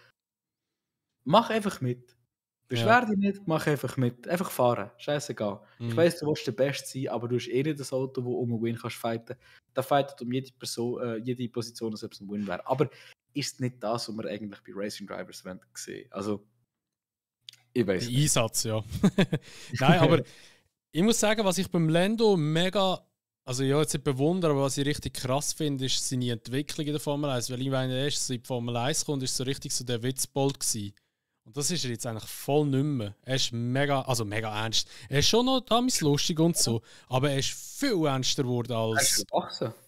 S1: mach einfach mit. Beschwer dich nicht, mach einfach mit. Einfach fahren, scheißegal. Ich weiss, du willst der Beste sein, aber du hast eh nicht das Auto, das um einen Win kannst fighten. Da fightet um jede Position, als ob es ein Win wäre. Aber ist nicht das, was wir eigentlich bei Racing Drivers sehen? Also, ich weiß nicht.
S2: Einsatz, ja. Nein, aber ich muss sagen, was ich beim Lando mega, also ja, jetzt nicht bewundere, aber was ich richtig krass finde, ist seine Entwicklung in der Formel 1. Weil ich meine, erst in die Formel 1 kommt, ist so richtig so der Witzbold gewesen. Und das ist er jetzt eigentlich voll nicht mehr. Er ist mega ernst. Er ist schon noch damals lustig und so, aber er ist viel ernster geworden als...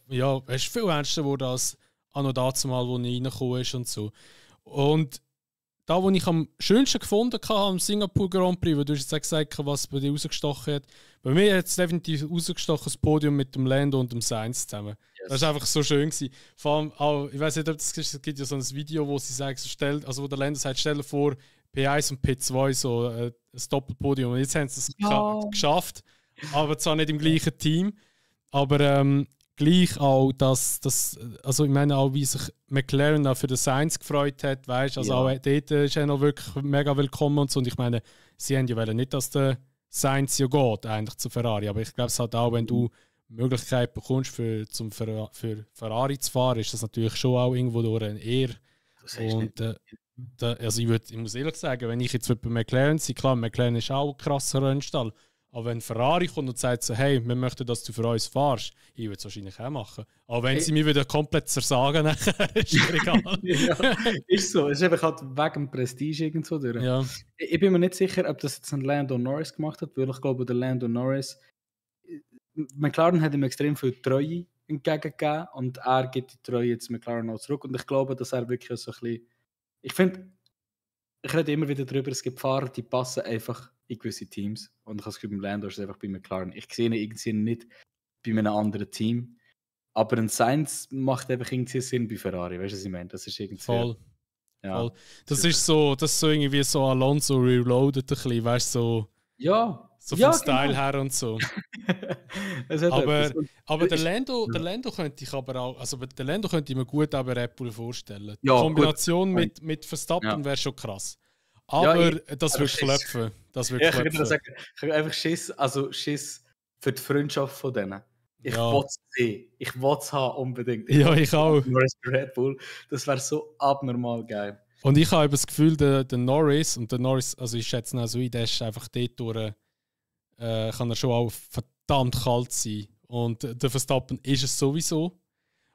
S2: Ja, er ist viel ernster geworden als noch dazumal, wo er reingekommen ist und so. Und da, wo ich am schönsten gefunden habe, am Singapur Grand Prix, wo du jetzt gesagt hast, was bei dir rausgestochen hat. Bei mir hat es definitiv rausgestochen, das Podium mit dem Lando und dem Sainz zusammen. Yes. Das war einfach so schön gewesen. Vor allem auch, ich weiß nicht, ob das es gibt ja so ein Video, wo sie sagen, so, wo der Lando sagt, stell dir vor, P1 und P2 so ein Doppelpodium. Und jetzt haben sie es geschafft, aber zwar nicht im gleichen Team, aber gleich auch, also ich meine auch, wie sich McLaren auch für den Sainz gefreut hat, weißt, also auch dort ist er noch wirklich mega willkommen und so. Und ich meine, sie haben ja nicht, dass der Sainz ja geht, eigentlich zu Ferrari, aber ich glaube es halt auch, wenn du Möglichkeit bekommst, für Ferrari zu fahren, ist das natürlich schon auch irgendwo durch ein Ehr. Und also ich muss ehrlich sagen, wenn ich jetzt bei McLaren sein, klar, McLaren ist auch ein krasser Rennstall, Aber wenn Ferrari kommt und sagt so, hey, wir möchten, dass du für uns fahrst, ich würde es wahrscheinlich auch machen. Aber wenn sie mich wieder komplett zersagen, nachher ist mir egal.
S1: Ja, ist so. Es ist einfach halt wegen dem Prestige irgendwo durch.
S2: Ja,
S1: Ich bin mir nicht sicher, ob das jetzt ein Lando Norris gemacht hat, weil ich glaube, der Lando Norris, McLaren hat ihm extrem viel Treue entgegengegeben und er gibt die Treue jetzt McLaren auch zurück. Und ich glaube, dass er wirklich so ein bisschen. Ich finde, ich rede immer wieder darüber, es gibt Fahrer, die passen einfach in gewisse Teams. Und ich habe das Gefühl, beim Lando ist es einfach bei McLaren. Ich sehe ihn irgendwie nicht bei einem anderen Team. Aber ein Sainz macht einfach irgendwie Sinn bei Ferrari. Weißt du, was ich meine? Das ist irgendwie.
S2: voll.
S1: Ja.
S2: Voll. Das ist so irgendwie so Alonso reloaded ein bisschen, weißt du, so,
S1: Ja.
S2: so
S1: Ja,
S2: vom Style
S1: genau.
S2: her und so.
S1: Es hat
S2: Aber,
S1: etwas. Und-
S2: aber der
S1: ist-
S2: Lando könnte ich aber auch, also der Lando könnte ich mir gut auch bei Red Bull vorstellen. Die
S1: Ja,
S2: Kombination
S1: gut.
S2: mit Verstappen
S1: Ja.
S2: wäre schon krass.
S1: Ja,
S2: Aber
S1: ich-
S2: das
S1: aber
S2: wird
S1: Schiss.
S2: klopfen. Das wird
S1: Ja, ich würde
S2: klopfen.
S1: sagen, ich habe einfach Schiss für die Freundschaft von denen. Ich
S2: Ja.
S1: will es sehen. Ich will es haben, unbedingt.
S2: Ja,
S1: will
S2: ich auch.
S1: Norris bei Red Bull. Das wäre so abnormal geil.
S2: Und ich habe eben das Gefühl, der Norris, also ich schätze ihn auch so ein, der ist einfach dort durch, kann er schon auch verdammt kalt sein. Und der Verstappen ist es sowieso.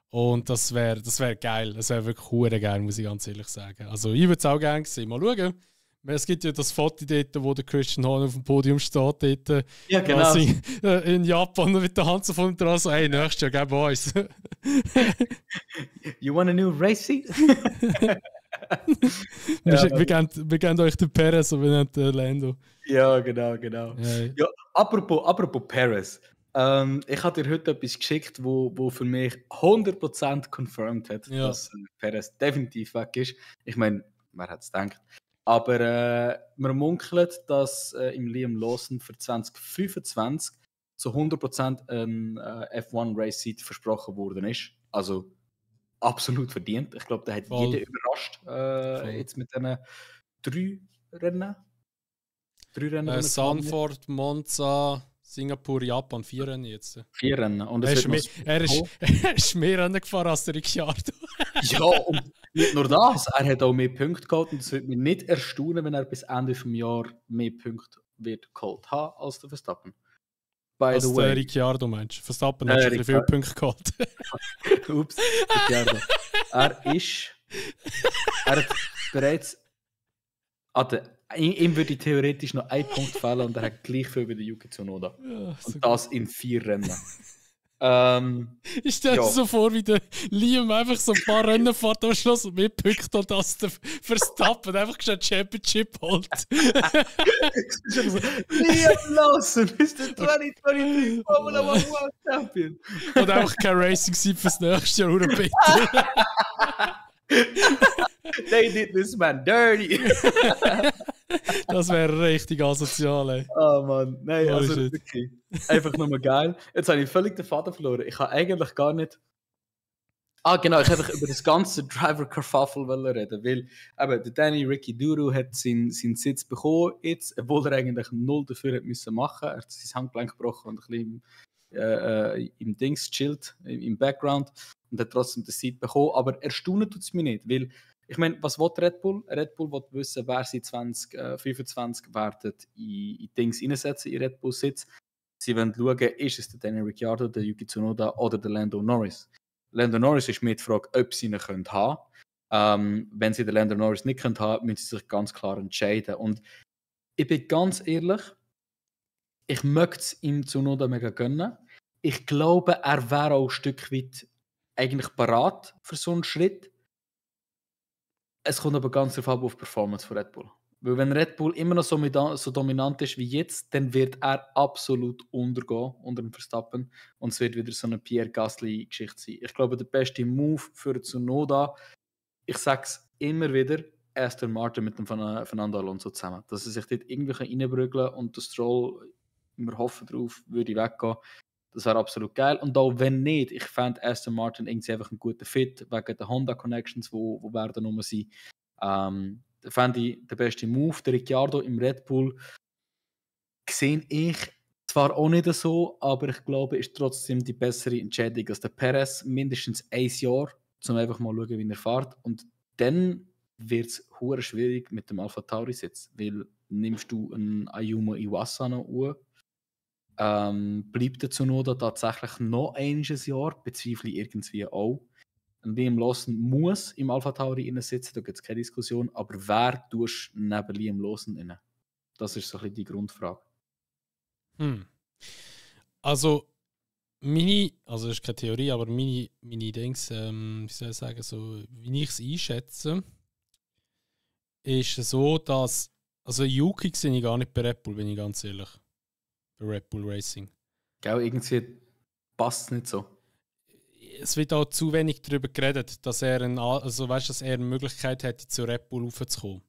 S2: Und das wär geil. Das wäre wirklich hure geil, muss ich ganz ehrlich sagen. Also ich würde es auch gerne sehen. Mal schauen. Es gibt ja das Foto dort, wo der Christian Horner auf dem Podium steht, dort,
S1: Ja, genau.
S2: quasi, in Japan mit der Hand so von dran, so, hey, nächstes Jahr geben wir uns.
S1: You want a new race seat?
S2: wir geben euch den Perez und wir nehmen den Lando.
S1: Ja, genau.
S2: Ja.
S1: Ja, apropos Paris. Ich habe dir heute etwas geschickt, wo für mich 100% confirmed hat,
S2: Ja.
S1: dass Perez definitiv weg ist. Ich meine, wer hat es gedacht? Aber man munkelt, dass im Liam Lawson für 2025 zu 100% ein F1 Race Seat versprochen worden ist. Also absolut verdient. Ich glaube, der hat
S2: Voll.
S1: jeden überrascht
S2: Voll.
S1: jetzt mit diesen 3 Rennen. 3 Rennen. die er gefahren hat.
S2: Sanford, Monza, Singapur, Japan, 4 Rennen jetzt.
S1: 4 Rennen. Und
S2: Er
S1: es
S2: ist,
S1: wird
S2: mehr, er, ist, er ist mehr Rennen gefahren als der Ricciardo.
S1: Ja, und nicht nur das, er hat auch mehr Punkte geholt und es würde mich nicht erstaunen, wenn er bis Ende des Jahres mehr Punkte wird geholt haben als der Verstappen. By
S2: Als
S1: the
S2: der
S1: way.
S2: Ricciardo meinst du? Verstappen hat schon ein bisschen viele Punkte geholt.
S1: Ups, Ricciardo. Er hat bereits ihm würde theoretisch noch ein Punkt fehlen und er hat gleich viel wie der Yuki Tsunoda.
S2: Ja, so
S1: Und das in 4 Rennen.
S2: ich stelle
S1: ja.
S2: mir so vor, wie der Liam einfach so ein paar Rennen fährt am Schluss und mehr Punkte hat als der Verstappen einfach schon Championship holt.
S1: Liam Lawson ist der 2023 Formula 1 World Champion.
S2: Und einfach kein Racing Seat fürs nächste Jahr, oder bitte.
S1: They did this man dirty.
S2: Das wäre richtig asozial, ey.
S1: Oh Mann, nein,
S2: Holy
S1: also
S2: shit.
S1: wirklich. Einfach nur geil. Jetzt habe ich völlig den Faden verloren. Ich habe eigentlich gar nicht. Ah, genau, ich wollte einfach über das ganze Driver-Kerfuffle reden, weil eben, der Danny Ricciardo hat seinen Sitz bekommen, jetzt, obwohl er eigentlich null dafür hat müssen machen. Er hat sein Handgelenk gebrochen und ein bisschen im Dings chillt, im Background, und hat trotzdem den Sitz bekommen. Aber erstaunen tut es mich nicht, weil, ich meine, was will Red Bull? Red Bull will wissen, wer sie 2025 werden in Dings reinsetzen, in Red Bull-Sitz. Sie wollen schauen, ist es der Danny Ricciardo, der Yuki Tsunoda oder der Lando Norris. Lando Norris ist mir die Frage, ob sie ihn haben können. Wenn sie den Lando Norris nicht haben können, müssen sie sich ganz klar entscheiden. Und ich bin ganz ehrlich, ich möchte es ihm Tsunoda mega gönnen. Ich glaube, er wäre auch ein Stück weit eigentlich parat für so einen Schritt. Es kommt aber ganz darauf auf die Performance von Red Bull. Weil wenn Red Bull immer noch so dominant ist wie jetzt, dann wird er absolut untergehen unter dem Verstappen. Und es wird wieder so eine Pierre Gasly-Geschichte sein. Ich glaube, der beste Move für Tsunoda, ich sage es immer wieder, Aston Martin mit dem Fernando Alonso zusammen. Dass sie sich dort irgendwie reinbrügeln und der Stroll, wir hoffen drauf, würde weggehen. Das wäre absolut geil. Und auch wenn nicht, ich fände Aston Martin irgendwie einfach einen guten Fit, wegen der Honda-Connections, wo werden rum sein. Fände ich den besten Move. Der Ricciardo im Red Bull sehe ich zwar auch nicht so, aber ich glaube, ist trotzdem die bessere Entscheidung als der Perez. Mindestens 1 Jahr, um einfach mal schauen, wie er fährt. Und dann wird es hure schwierig mit dem Alpha Tauri Sitz, weil nimmst du einen Ayumu Iwasa noch an, Bleibt der Tsunoda tatsächlich noch ein Jahr, bezweifle ich irgendwie auch. Liam Lawson muss im AlphaTauri sitzen, da gibt es keine Diskussion, aber wer tust du neben Liam Lawson rein? Das ist so ein bisschen die Grundfrage.
S2: Also, also das ist keine Theorie, aber meine Dings, wie soll ich sagen, so wie ich es einschätze, ist so, dass, also Yuki sehe ich gar nicht bei Red Bull, bin ich ganz ehrlich. Bei Red Bull Racing.
S1: Gell, irgendwie passt es nicht so.
S2: Es wird auch zu wenig darüber geredet, dass er dass er eine Möglichkeit hätte, zu Red Bull raufzukommen.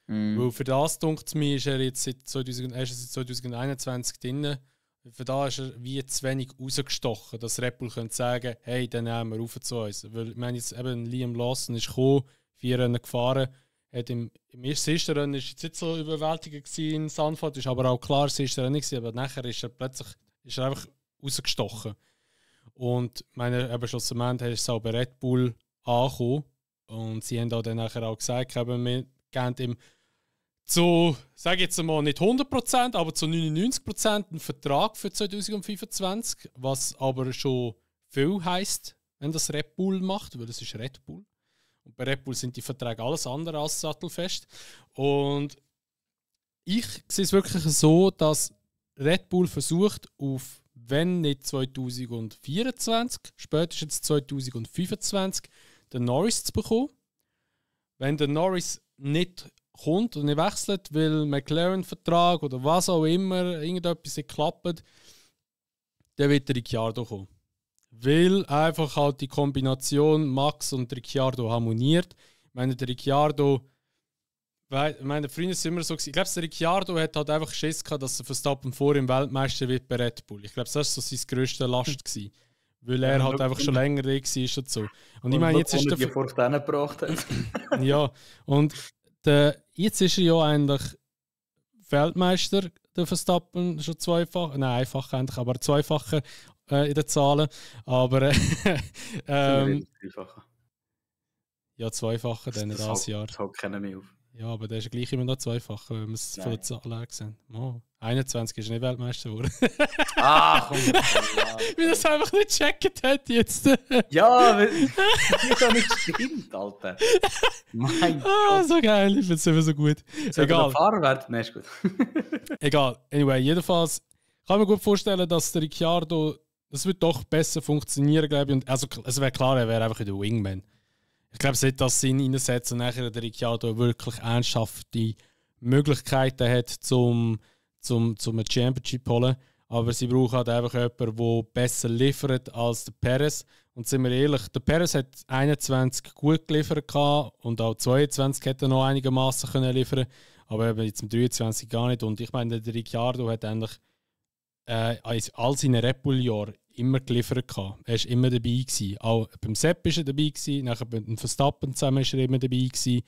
S2: Weil für das, denkt es mir, ist er jetzt seit 2021 drin. Für das ist er wie zu wenig rausgestochen, dass Red Bull könnte sagen, hey, dann nehmen wir rauf zu uns. Weil ich meine, jetzt eben Liam Lawson ist gekommen, 4 Rennen gefahren, hat im ersten Rennen ist jetzt nicht so überwältigend gewesen in Sanford, ist aber auch klar, das erste Rennen gewesen, aber nachher ist er plötzlich einfach rausgestochen. Und meine, eben schlussendlich ist es auch bei Red Bull angekommen. Und sie haben dann nachher auch gesagt, wir geben ihm zu, sage ich jetzt mal, nicht 100%, aber zu 99% einen Vertrag für 2025, was aber schon viel heisst, wenn das Red Bull macht, weil das ist Red Bull. Und bei Red Bull sind die Verträge alles andere als sattelfest. Und ich sehe es wirklich so, dass Red Bull versucht, auf, wenn nicht 2024, spätestens 2025, den Norris zu bekommen. Wenn der Norris nicht kommt und nicht wechselt, weil McLaren-Vertrag oder was auch immer, irgendetwas nicht klappt, dann wird der Ricciardo kommen. Weil einfach halt die Kombination Max und Ricciardo harmoniert. Ich meine, der Ricciardo, früher ist es immer so gewesen, ich glaube, der Ricciardo hat halt einfach Schiss gehabt, dass er Verstappen vor ihm Weltmeister wird bei Red Bull. Ich glaube, das war so seine grösste Last gewesen. Weil er halt einfach schon länger da war und so. Und ich meine, jetzt ist der
S1: vor denen gebracht hat.
S2: Ja, und jetzt ist er ja eigentlich Weltmeister, der Verstappen, schon zweifach, nein, einfach eigentlich, aber zweifache in den Zahlen. Aber ja, zweifache dann das Jahr.
S1: Das haut keiner mehr auf.
S2: Ja, aber der ist ja gleich immer noch zweifach, wenn wir es von den Zahlen her sehen. Oh, 21 ist nicht Weltmeister geworden.
S1: Komm.
S2: Wie das einfach nicht gecheckt hat jetzt.
S1: Ja, das ja nicht stimmt, Alter. Mein Gott.
S2: So geil, ich finde es immer so gut.
S1: Egal. Fahrer werden? Nein, ist gut.
S2: Egal, anyway, jedenfalls kann ich mir gut vorstellen, dass der Ricciardo, das wird doch besser funktionieren, glaube ich. Und also, es wäre klar, er wäre einfach der Wingman. Ich glaube nicht, dass sie ihn reinsetzen und nachher der Ricciardo wirklich ernsthafte Möglichkeiten hat, zum eine Championship zu holen. Aber sie brauchen halt einfach jemanden, der besser liefert als der Perez. Und sind wir ehrlich, der Perez hat 21 gut geliefert und auch 22 hätte er noch einigermaßen liefern können. Aber eben jetzt mit 23 gar nicht. Und ich meine, der Ricciardo hat eigentlich all seine Red Bull-Jahren immer geliefert gehabt. Er war immer dabei gewesen. Auch beim Sepp war er dabei gewesen, nachher mit dem Verstappen zusammen war er immer dabei gewesen.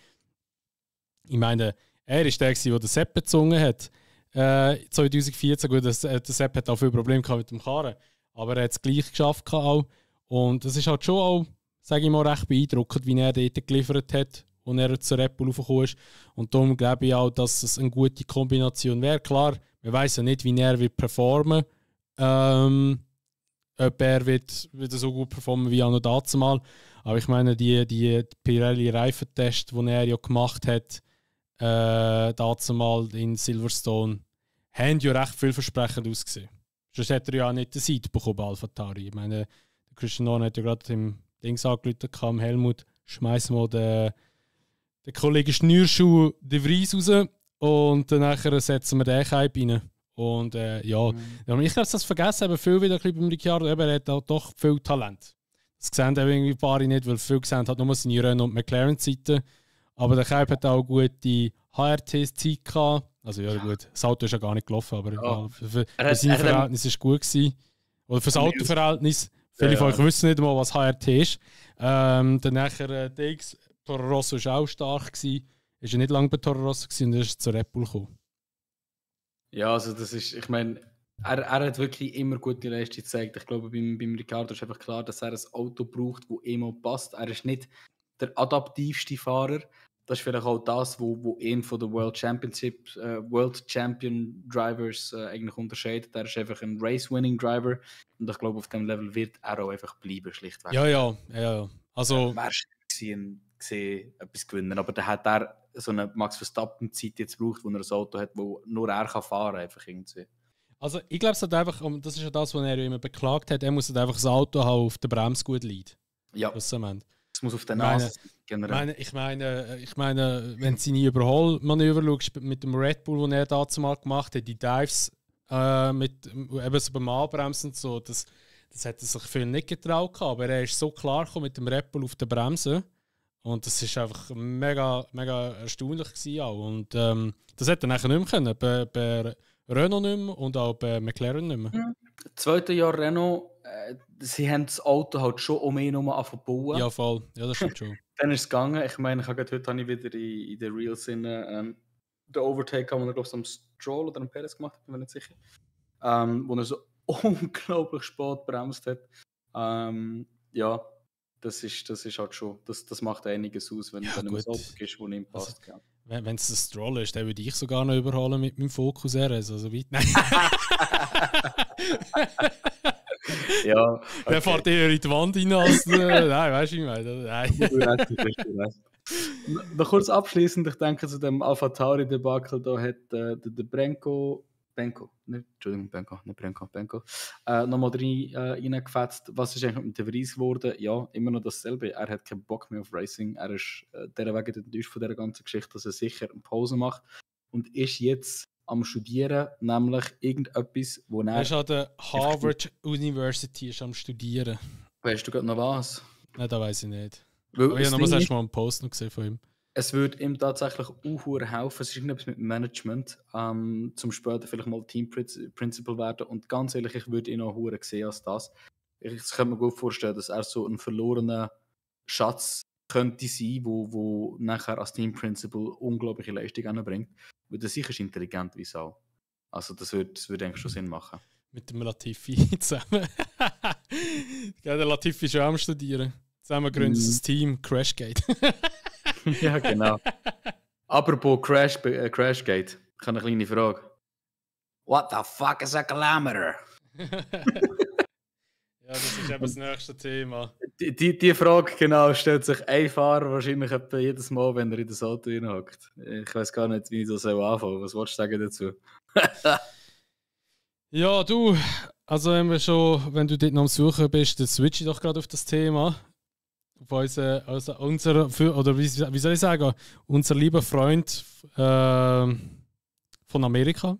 S2: Ich meine, er ist der, der Sepp bezogen hat. 2014, gut, der Sepp hat auch viele Probleme gehabt mit dem Karren, aber er hat es gleich geschafft auch. Und das ist halt schon auch, sage ich mal, recht beeindruckend, wie er dort geliefert hat und er zur Red Bull raufgekommen ist. Und darum glaube ich auch, dass es eine gute Kombination wäre. Klar, wir wissen ja nicht, wie er wird performen. Ob er wird so gut performen wie auch noch dazu mal. Aber ich meine, die Pirelli-Reifentest, die er ja gemacht hat, dazu mal in Silverstone, haben ja recht vielversprechend ausgesehen. Sonst hätte er ja auch nicht den Seite bekommen bei AlphaTauri. Ich meine, der Christian Horner hat ja gerade im Dings angerufen, Helmut, schmeißen wir den Kollegen Schnürschuh De Vries raus und dann setzen wir den Hype rein. Und ich glaube, das vergessen haben viel wieder beim Ricciardo, er hat auch doch viel Talent. Das sehen irgendwie ein paar nicht, weil viele sehen halt nur seine Renault und McLaren-Seiten. Aber der Kype hat auch gute HRT-Zeit gehabt. Also ja gut, das Auto ist ja gar nicht gelaufen, aber für seine Verhältnisse war es gut gewesen. Oder für das Autoverhältnis. Viele von euch wissen nicht mal, was HRT ist. Dann nachher DX, Toro Rosso war auch stark gewesen. Ist ja nicht lange bei Toro Rosso gewesen und ist zu Red Bull gekommen.
S1: Ja, also das ist, ich meine, er hat wirklich immer gute Leistung gezeigt. Ich glaube, beim Ricciardo ist einfach klar, dass er ein Auto braucht, das ihm auch passt. Er ist nicht der adaptivste Fahrer, das ist vielleicht auch das, wo ihn von den World Champion Drivers eigentlich unterscheidet. Er ist einfach ein Race-Winning Driver und ich glaube, auf dem Level wird er auch einfach bleiben, schlichtweg.
S2: Ja. Also...
S1: Wäre gesehen, etwas gewinnen, aber da hat er so eine Max Verstappen-Zeit jetzt gebraucht, wo er ein Auto hat, wo nur er kann fahren kann, einfach irgendwie.
S2: Also ich glaube, es hat einfach, und das ist ja das, was er immer beklagt hat, er muss halt einfach das Auto haben, auf der Bremse gut liegt.
S1: Ja.
S2: Was er meint.
S1: Es muss auf der Nase generell.
S2: Ich meine, wenn du seine Überholmanöver schaust mit dem Red Bull, den er dazu mal gemacht hat, die Dives mit eben so beim Anbremsen und so, das hätte sich viel nicht getraut, aber er ist so klar gekommen mit dem Red Bull auf der Bremse. Und das ist einfach mega, mega erstaunlich gewesen auch. Und das hätte er nachher nicht mehr können. Bei Renault nicht mehr und auch bei McLaren nicht mehr.
S1: Mhm. Zweite Jahr Renault, sie haben das Auto halt schon um ihn herum angefangen.
S2: Ja, voll. Ja, das stimmt schon.
S1: Dann ist es gegangen. Ich meine, heute habe ich wieder in den Reels den Overtake haben, wo er, glaube ich, am Stroll oder am Perez gemacht hat, bin mir nicht sicher. Wo er so unglaublich spät bremst hat. Ja, das ist halt schon, das macht einiges aus, wenn du ein Auto gehst, das nicht passt. Also,
S2: wenn es ein Stroll ist, dann würde ich sogar noch überholen mit meinem Focus RS, also weit. Nein.
S1: Ja, okay.
S2: Der fährt eher in die Wand rein als... nein, weißt du, wie ich meine? Nein.
S1: Noch kurz abschließend, ich denke, zu dem AlphaTauri-Debakel, da hat der Benko, nochmal reingefetzt. Was ist eigentlich mit dem Vries geworden? Ja, immer noch dasselbe. Er hat keinen Bock mehr auf Racing. Er ist derwegen enttäuscht von dieser ganzen Geschichte, dass er sicher eine Pause macht und ist jetzt am Studieren, nämlich irgendetwas, wo er...
S2: Er ist an der Harvard University ist am Studieren.
S1: Weißt du gerade noch was?
S2: Nein, das weiß ich nicht.
S1: Weil
S2: aber ich habe noch mal einen Post noch gesehen von ihm.
S1: Es würde ihm tatsächlich auch helfen, es ist irgendetwas mit Management, zum später vielleicht mal Team Principal werden. Und ganz ehrlich, ich würde ihn auch sehen als das. Ich kann mir gut vorstellen, dass er so ein verlorener Schatz könnte sein, wo nachher als Team Principal unglaubliche Leistung anbringt. Weil der sicher ist intelligent wie Sau. Also das würde eigentlich schon Sinn machen.
S2: Mit dem Latifi zusammen. Der Latifi ist auch am Studieren. Zusammen gründen sie das Team Crashgate.
S1: Ja, genau. Apropos Crashgate, ich habe eine kleine Frage. What the fuck is a kilometer?
S2: Ja, das ist eben das nächste Thema.
S1: Die Frage genau stellt sich ein Fahrer wahrscheinlich etwa jedes Mal, wenn er in das Auto hineinhockt. Ich weiß gar nicht, wie ich das anfangen soll. Was wolltest du sagen dazu?
S2: Ja, du, also wenn du dort noch am Suchen bist, dann switch ich doch gerade auf das Thema. Auf wie soll ich sagen, unser lieber Freund von Amerika,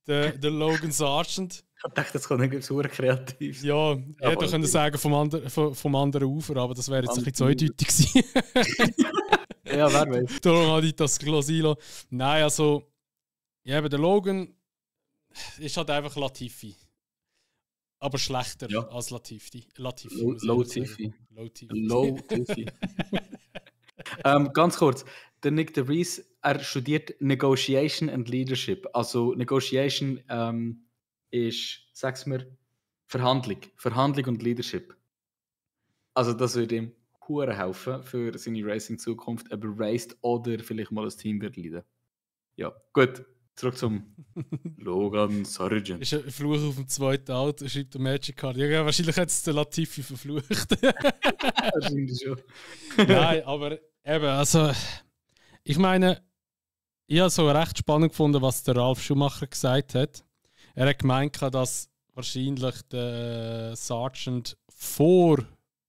S2: der Logan Sargent.
S1: Ich dachte, das kommt nicht so kreativ.
S2: Ja, ich hätte können sagen vom anderen Ufer, aber das wäre jetzt ein bisschen zu eindeutig gewesen.
S1: Ja, wer weiß.
S2: Darum habe ich das gelassen. Nein, also, ja, der Logan ist halt einfach Latifi. Aber schlechter als Latifi.
S1: Low Tiffy. Ganz kurz, der Nick de Vries, er studiert Negotiation and Leadership. Also Negotiation ist, sag's mir, Verhandlung und Leadership. Also das würde ihm hure helfen für seine Racing-Zukunft, ob er raced oder vielleicht mal das Team wird leiden. Ja, gut. Zurück zum Logan Sargent.
S2: Ist ein Fluch auf dem zweiten Auto, schreibt der Magic Card. Ja, wahrscheinlich hat es der Latifi verflucht.
S1: Wahrscheinlich schon.
S2: Nein, aber eben, also ich meine, ich habe so recht spannend gefunden, was der Ralf Schumacher gesagt hat. Er hat gemeint, dass wahrscheinlich der Sargent vor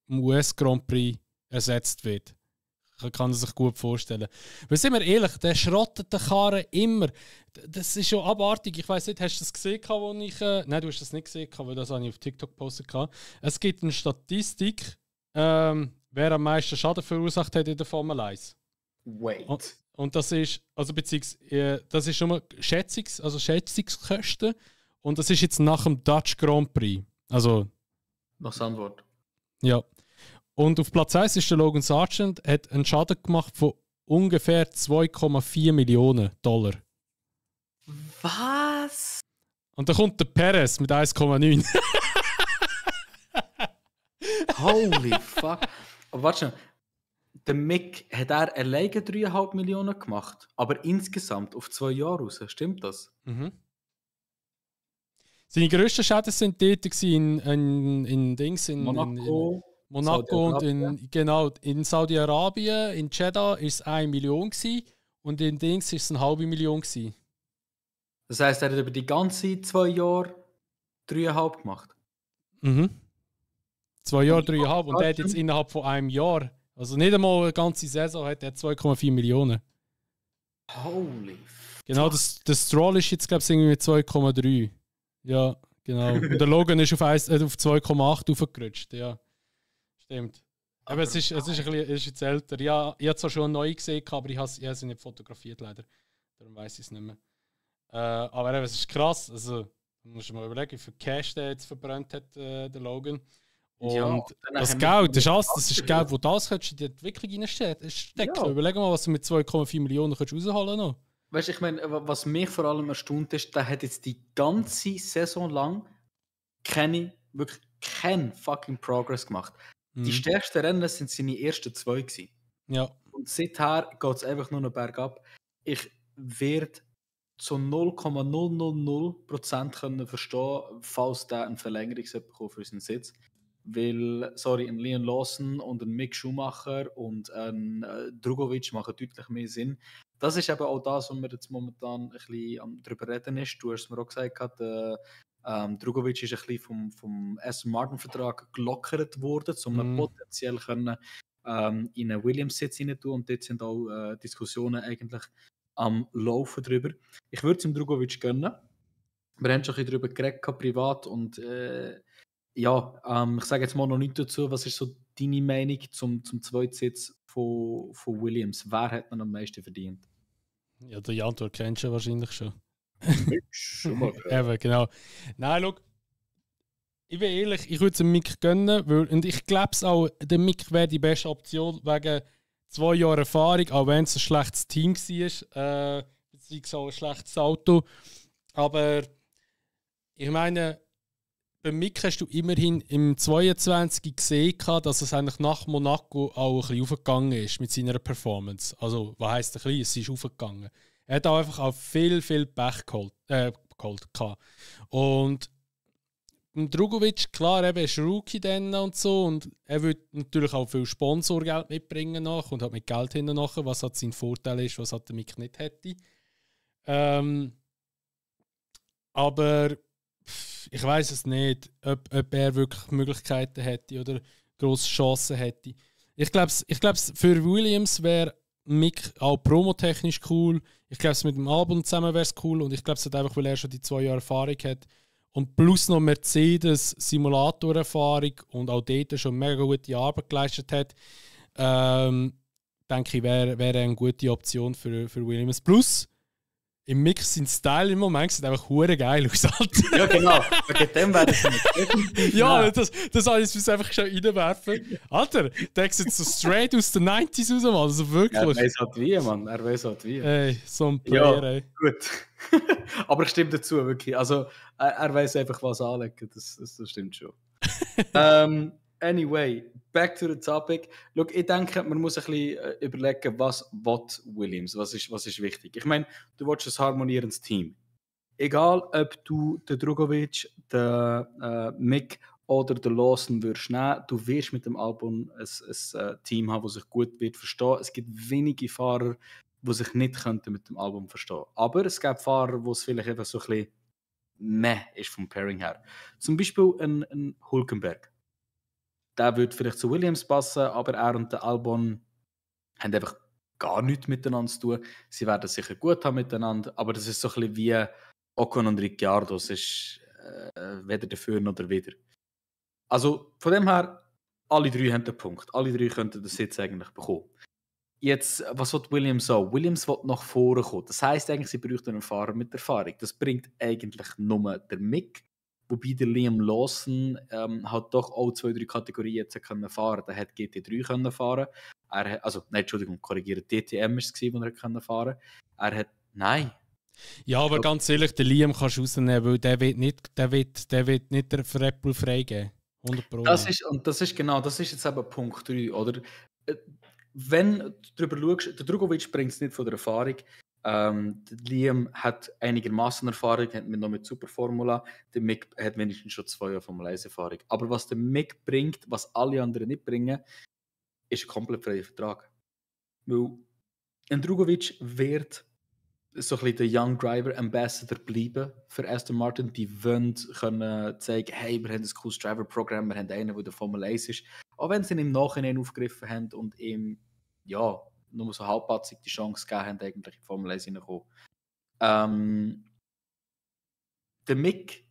S2: dem US Grand Prix ersetzt wird. Ich kann es sich gut vorstellen. Weil sind wir ehrlich, der schrottet den Karren immer. Das ist schon abartig. Ich weiss nicht, hast du das gesehen, wo ich... Nein, du hast das nicht gesehen, weil das habe ich auf TikTok gepostet. Es gibt eine Statistik, wer am meisten Schaden verursacht hat in der Formel 1.
S1: Wait.
S2: Und das ist, also beziehungsweise, das ist schon mal Schätzungskosten. Und das ist jetzt nach dem Dutch Grand Prix. Also...
S1: Nach Antwort.
S2: Ja. Und auf Platz 1 ist der Logan Sargent, hat einen Schaden gemacht von ungefähr 2,4 Millionen $.
S1: Was?
S2: Und dann kommt der Perez mit 1,9.
S1: Holy fuck. Aber warte schon. der Mick, hat er alleine 3,5 Millionen gemacht, aber insgesamt auf 2 Jahre raus. Stimmt das?
S2: Mhm. Seine grössten Schäden sind dort in Dings, in Monaco und in Saudi-Arabien, in Jeddah war es 1 Million gewesen, und in Dings war es 0,5 Million gewesen.
S1: Das heisst, er hat über die ganzen 2 Jahre 3,5 gemacht.
S2: Mhm. 2 Jahre, 3,5. Und er hat jetzt innerhalb von einem Jahr, also nicht einmal eine ganze Saison, hat er 2,4 Millionen.
S1: Holy
S2: Genau, das Stroll ist jetzt, glaube ich, irgendwie 2,3. Ja, genau. Und der Logan ist auf 2,8 aufgerutscht. Ja, stimmt. Aber es ist jetzt älter. Ja, ich habe zwar schon neu gesehen, aber ich habe sie nicht fotografiert, leider. Darum weiß ich es nicht mehr. Aber es ist krass. Also, man muss mal überlegen, wie viel Cash der jetzt verbrannt hat, der Logan. Und
S1: ja,
S2: das Geld, das ist Geld, wo das in die Entwicklung reinsteckt. Ja. Überleg mal, was du mit 2,4 Millionen rausholen kannst.
S1: Weißt du, ich meine, was mich vor allem erstaunt ist, der hat jetzt die ganze Saison lang wirklich keinen fucking Progress gemacht. Die stärksten Rennen sind seine ersten 2 gewesen.
S2: Ja.
S1: Und seither geht es einfach nur noch bergab. Ich werde zu 0,000% können verstehen, falls der eine Verlängerung bekommt für seinen Sitz. Weil, ein Liam Lawson und ein Mick Schumacher und ein Drugovic machen deutlich mehr Sinn. Das ist eben auch das, was wir jetzt momentan ein bisschen darüber reden ist. Du hast es mir auch gesagt, Drugovic ist ein bisschen vom Aston Martin-Vertrag gelockert worden, um potenziell können, in einen Williams-Sitz rein tun. Und dort sind auch Diskussionen eigentlich am Laufen drüber. Ich würde es dem Drugovic gönnen. Wir haben schon ein bisschen darüber geredet, privat. Und ich sage jetzt mal noch nichts dazu. Was ist so deine Meinung zum Zweitsitz von Williams? Wer hat man am meisten verdient?
S2: Ja, die Antwort kennst du wahrscheinlich schon.
S1: Eben,
S2: genau. Nein, schau, ich bin ehrlich, ich würde es dem Mick gönnen, und ich glaube es auch, der Mick wäre die beste Option wegen 2 Jahren Erfahrung, auch wenn es ein schlechtes Team war, beziehungsweise auch ein schlechtes Auto. Aber ich meine, beim Mick hast du immerhin im 22 gesehen, dass es eigentlich nach Monaco auch ein bisschen aufgegangen ist mit seiner Performance. Also, was heisst ein bisschen? Es ist aufgegangen. Er hat auch einfach auch viel Pech geholt. Und Drugovic, klar, er ist Rookie dann und so, und er will natürlich auch viel Sponsorgeld mitbringen nach und hat mit Geld hinten nachher, was halt sein Vorteil ist, was halt der Mick nicht hätte. Aber ich weiß es nicht, ob er wirklich Möglichkeiten hätte oder grosse Chancen hätte. Ich glaube, für Williams wäre Mick auch promotechnisch cool. Ich glaube, mit dem Album zusammen wäre es cool. Und ich glaube, es hat einfach, weil er schon die 2 Jahre Erfahrung hat. Und plus noch Mercedes Simulator-Erfahrung und auch dort schon mega gute Arbeit geleistet hat, denke ich, wäre eine gute Option für Williams. Plus, im Mix sein Style im Moment sieht einfach hure geil aus.
S1: Ja, genau. Wegen dem wäre das nicht.
S2: Ja, das habe ich jetzt einfach schon reinwerfen. Alter, der sieht so straight aus den 90s raus, Mann. Also wirklich.
S1: Er weiß halt wie, Mann. Er weiß halt wie.
S2: Ey, so ein Player,
S1: ja,
S2: ey.
S1: Gut. Aber ich stimme dazu, wirklich. Also, er weiß einfach, was anlegen. Das stimmt schon. Anyway, back to the topic. Look, ich denke, man muss ein bisschen überlegen, was Williams, was ist wichtig. Ich meine, du willst ein harmonierendes Team. Egal, ob du den Drugovic, den Mick oder den Lawson würdest nehmen, du wirst mit dem Albon ein Team haben, das sich gut wird verstehen. Es gibt wenige Fahrer, die sich nicht könnten mit dem Album verstehen. Aber es gibt Fahrer, wo es vielleicht einfach so ein bisschen meh ist vom Pairing her. Zum Beispiel ein Hülkenberg. Der würde vielleicht zu Williams passen, aber er und der Albon haben einfach gar nichts miteinander zu tun. Sie werden sicher gut haben miteinander, aber das ist so ein bisschen wie Ocon und Ricciardo. Es ist weder dafür noch wieder. Also von dem her, alle 3 haben den Punkt. Alle 3 könnten den Sitz eigentlich bekommen. Jetzt, was will Williams auch? Williams will nach vorne kommen. Das heisst eigentlich, sie bräuchten einen Fahrer mit Erfahrung. Das bringt eigentlich nur der Mick. Wobei der Liam Lawson hat doch auch 2-3 Kategorien jetzt können fahren. Der hat GT3 können fahren. DTM war es, wo er können fahren. Nein.
S2: Ja, aber ganz ehrlich, den Liam kannst du rausnehmen, weil der wird nicht den Red Bull freigeben. 100%.
S1: Das ist jetzt eben Punkt 3, oder? wenn du darüber schaust, der Drugovic bringt es nicht von der Erfahrung. Der Liam hat einigermaßen Erfahrung, hat noch mit Superformula. Der Mick hat wenigstens schon 2 Jahre Formel 1 Erfahrung. Aber was der Mick bringt, was alle anderen nicht bringen, ist ein komplett freier Vertrag. Weil ein Drugovic wird so ein bisschen der Young Driver Ambassador bleiben für Aston Martin. Die wollen können zeigen, hey, wir haben ein cooles Driver-Programm, wir haben einen, der der Formel 1 ist. Auch wenn sie ihn im Nachhinein aufgegriffen haben und ihm, ja, nur so halbpatzig die Chance gegeben haben, eigentlich in die Formel 1 reinzukommen. Der Mick,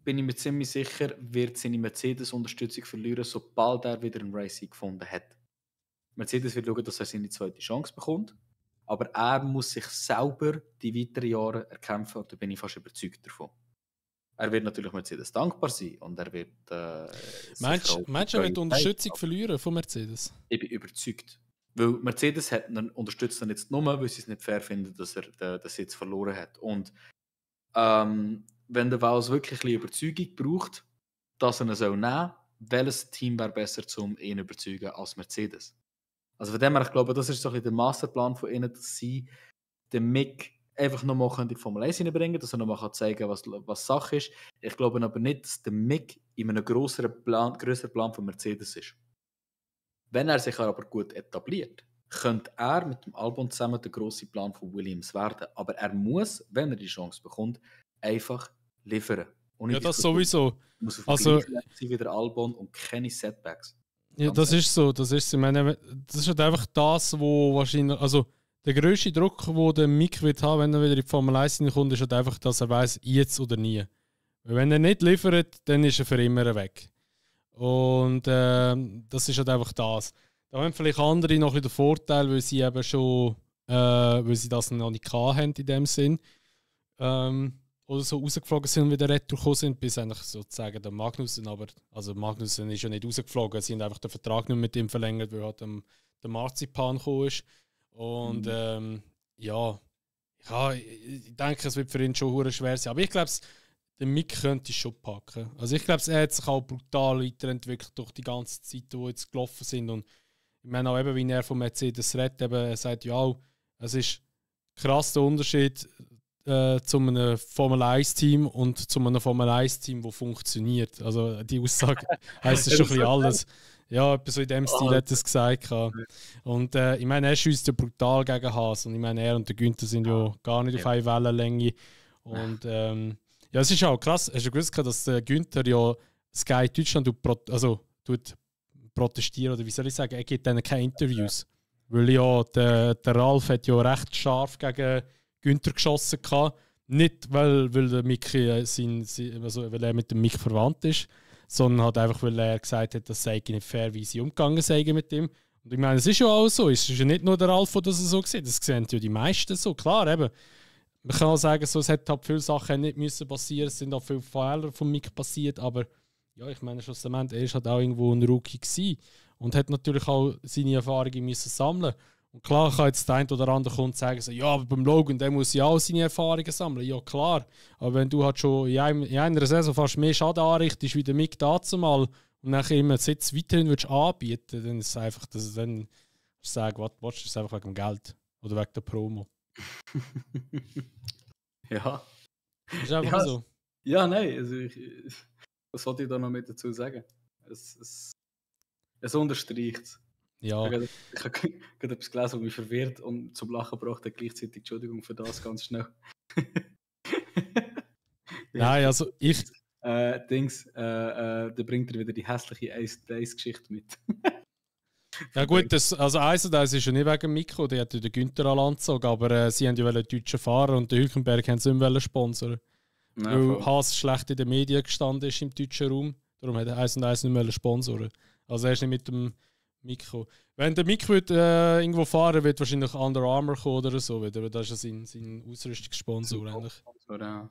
S1: bin ich mir ziemlich sicher, wird seine Mercedes-Unterstützung verlieren, sobald er wieder einen Racing gefunden hat. Mercedes wird schauen, dass er seine zweite Chance bekommt. Aber er muss sich selber die weiteren Jahre erkämpfen und da bin ich fast überzeugt davon. Er wird natürlich Mercedes dankbar sein und er wird.
S2: Meinst du, er wird Unterstützung verlieren von Mercedes?
S1: Ich bin überzeugt. Weil Mercedes unterstützt ihn jetzt nur, weil sie es nicht fair finden, dass er den Sitz verloren hat. Und wenn der Vals wirklich ein bisschen Überzeugung braucht, dass er ihn nehmen soll, welches Team wäre besser, um ihn zu überzeugen als Mercedes? Also von dem her, ich glaube, das ist so ein bisschen der Masterplan von ihnen, dass sie den Mick einfach nochmal in die Formel 1 hineinbringen, dass er nochmal zeigen kann, was Sache ist. Ich glaube aber nicht, dass der Mick in einem grösseren Plan von Mercedes ist. Wenn er sich aber gut etabliert, könnte er mit dem Albon zusammen der grosse Plan von Williams werden. Aber er muss, wenn er die Chance bekommt, einfach liefern.
S2: Ja, das sowieso.
S1: Er muss auf also, wie der Albon und keine Setbacks.
S2: Ja, das ist so. Das ist so. Ich meine, das ist halt einfach das, wo wahrscheinlich, also der grösste Druck, den der Mick wird haben, wenn er wieder in die Formel 1 kommt, ist halt einfach, dass er weiß, jetzt oder nie. Weil wenn er nicht liefert, dann ist er für immer weg. Und das ist halt einfach das. Da haben vielleicht andere noch ein bisschen den Vorteil, weil sie eben schon, weil sie das noch nicht hatten in dem Sinn. Oder so rausgeflogen sind und wieder retour gekommen sind, bis eigentlich sozusagen der Magnussen. Aber also Magnussen ist ja nicht rausgeflogen, sie haben einfach den Vertrag nicht mit ihm verlängert, weil halt der Marzipan gekommen ist. Und ja, ich denke, es wird für ihn schon hure schwer sein. Aber ich glaube, der Mick könnte es schon packen. Also ich glaube, er hat sich auch brutal weiterentwickelt durch die ganze Zeit, die jetzt gelaufen sind. Und ich meine auch eben, wie er von Mercedes redet, eben, er sagt, ja, es ist krass der Unterschied zu einem Formel 1-Team und zu einem Formel 1-Team, das funktioniert. Also die Aussage heisst schon ein bisschen alles. Ja, etwas so in dem Stil hat er es gesagt. Und ich meine, er schießt ja brutal gegen Haas. Und ich meine, er und der Günther sind ja gar nicht auf einer Wellenlänge. Und ja, es ist auch krass. Hast du gewusst, dass der Günther ja Sky Deutschland tut protestieren, oder wie soll ich sagen, er gibt denen keine Interviews. Weil ja, der Ralf hat ja recht scharf gegen Günther geschossen gehabt. Nicht, weil der Mickey weil er mit dem Mick verwandt ist, sondern halt einfach, weil er gesagt hat, das sei nicht fair, wie sie umgegangen seien mit ihm. Und ich meine, es ist ja auch so. Es ist ja nicht nur der Ralf, der das so sieht. Das sehen ja die meisten so. Klar, eben. Man kann auch sagen, so, es hat halt viele Sachen nicht müssen passieren. Es sind auch viele Fehler von Mick passiert. Aber ja, ich meine, schlussendlich, er ist halt auch irgendwo ein Rookie gewesen und hat natürlich auch seine Erfahrungen müssen sammeln. Und klar kann jetzt der eine oder andere kommen und sagen, so, ja, aber beim Logan, der muss ja auch seine Erfahrungen sammeln. Ja, klar. Aber wenn du halt schon in einer Saison fast mehr Schaden anrichtest, wie der Mick dazumal und nachher immer den Sitz weiterhin willst anbieten, dann ist es einfach, dass du dann sagst, was ist einfach wegen dem Geld oder wegen der Promo.
S1: Ja.
S2: Ist einfach so.
S1: Ja, nein. Also was wollte ich da noch mit dazu sagen? Es unterstreicht es.
S2: Ja.
S1: Ich habe gerade etwas gelesen, was mich verwirrt und zum Lachen gebracht hat, gleichzeitig. Entschuldigung für das, ganz schnell.
S2: Nein, also ich.
S1: Da bringt er wieder die hässliche Ace-Geschichte mit.
S2: Ja gut, also eins ist ja nicht wegen Mikro, die hat ja den Günther an Land gezogen, aber sie haben ja einen deutschen Fahrer und den Hülkenberg haben sie nicht sponsern. Ja, weil Haas schlecht in den Medien gestanden ist im deutschen Raum, darum hat er 1&1 nicht sponsoren. Also er ist nicht mit dem Mikro. Wenn der Mikro irgendwo fahren wird wahrscheinlich Under Armour kommen oder so, weil das ist ja sein Ausrüstungssponsor eigentlich. Ja.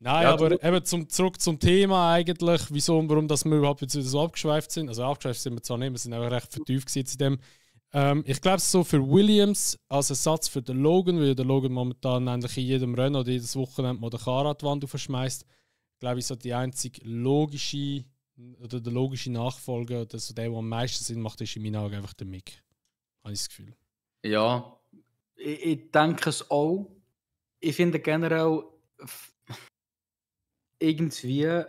S2: Nein, ja, aber eben zurück zum Thema eigentlich, warum dass wir überhaupt wieder so abgeschweift sind. Also abgeschweift sind wir zwar nicht, wir sind auch recht vertieft in dem. Ich glaube, so für Williams als Ersatz für den Logan, weil der Logan momentan eigentlich in jedem Rennen oder jedes Wochenende mal den Fahrradwand aufschmeißt, glaube ich, so die einzige logische Nachfolger oder so der am meisten Sinn macht, ist in meinen Augen einfach der Mick. habe ich das Gefühl.
S1: Ja, ich denke es auch. Ich finde generell, irgendwie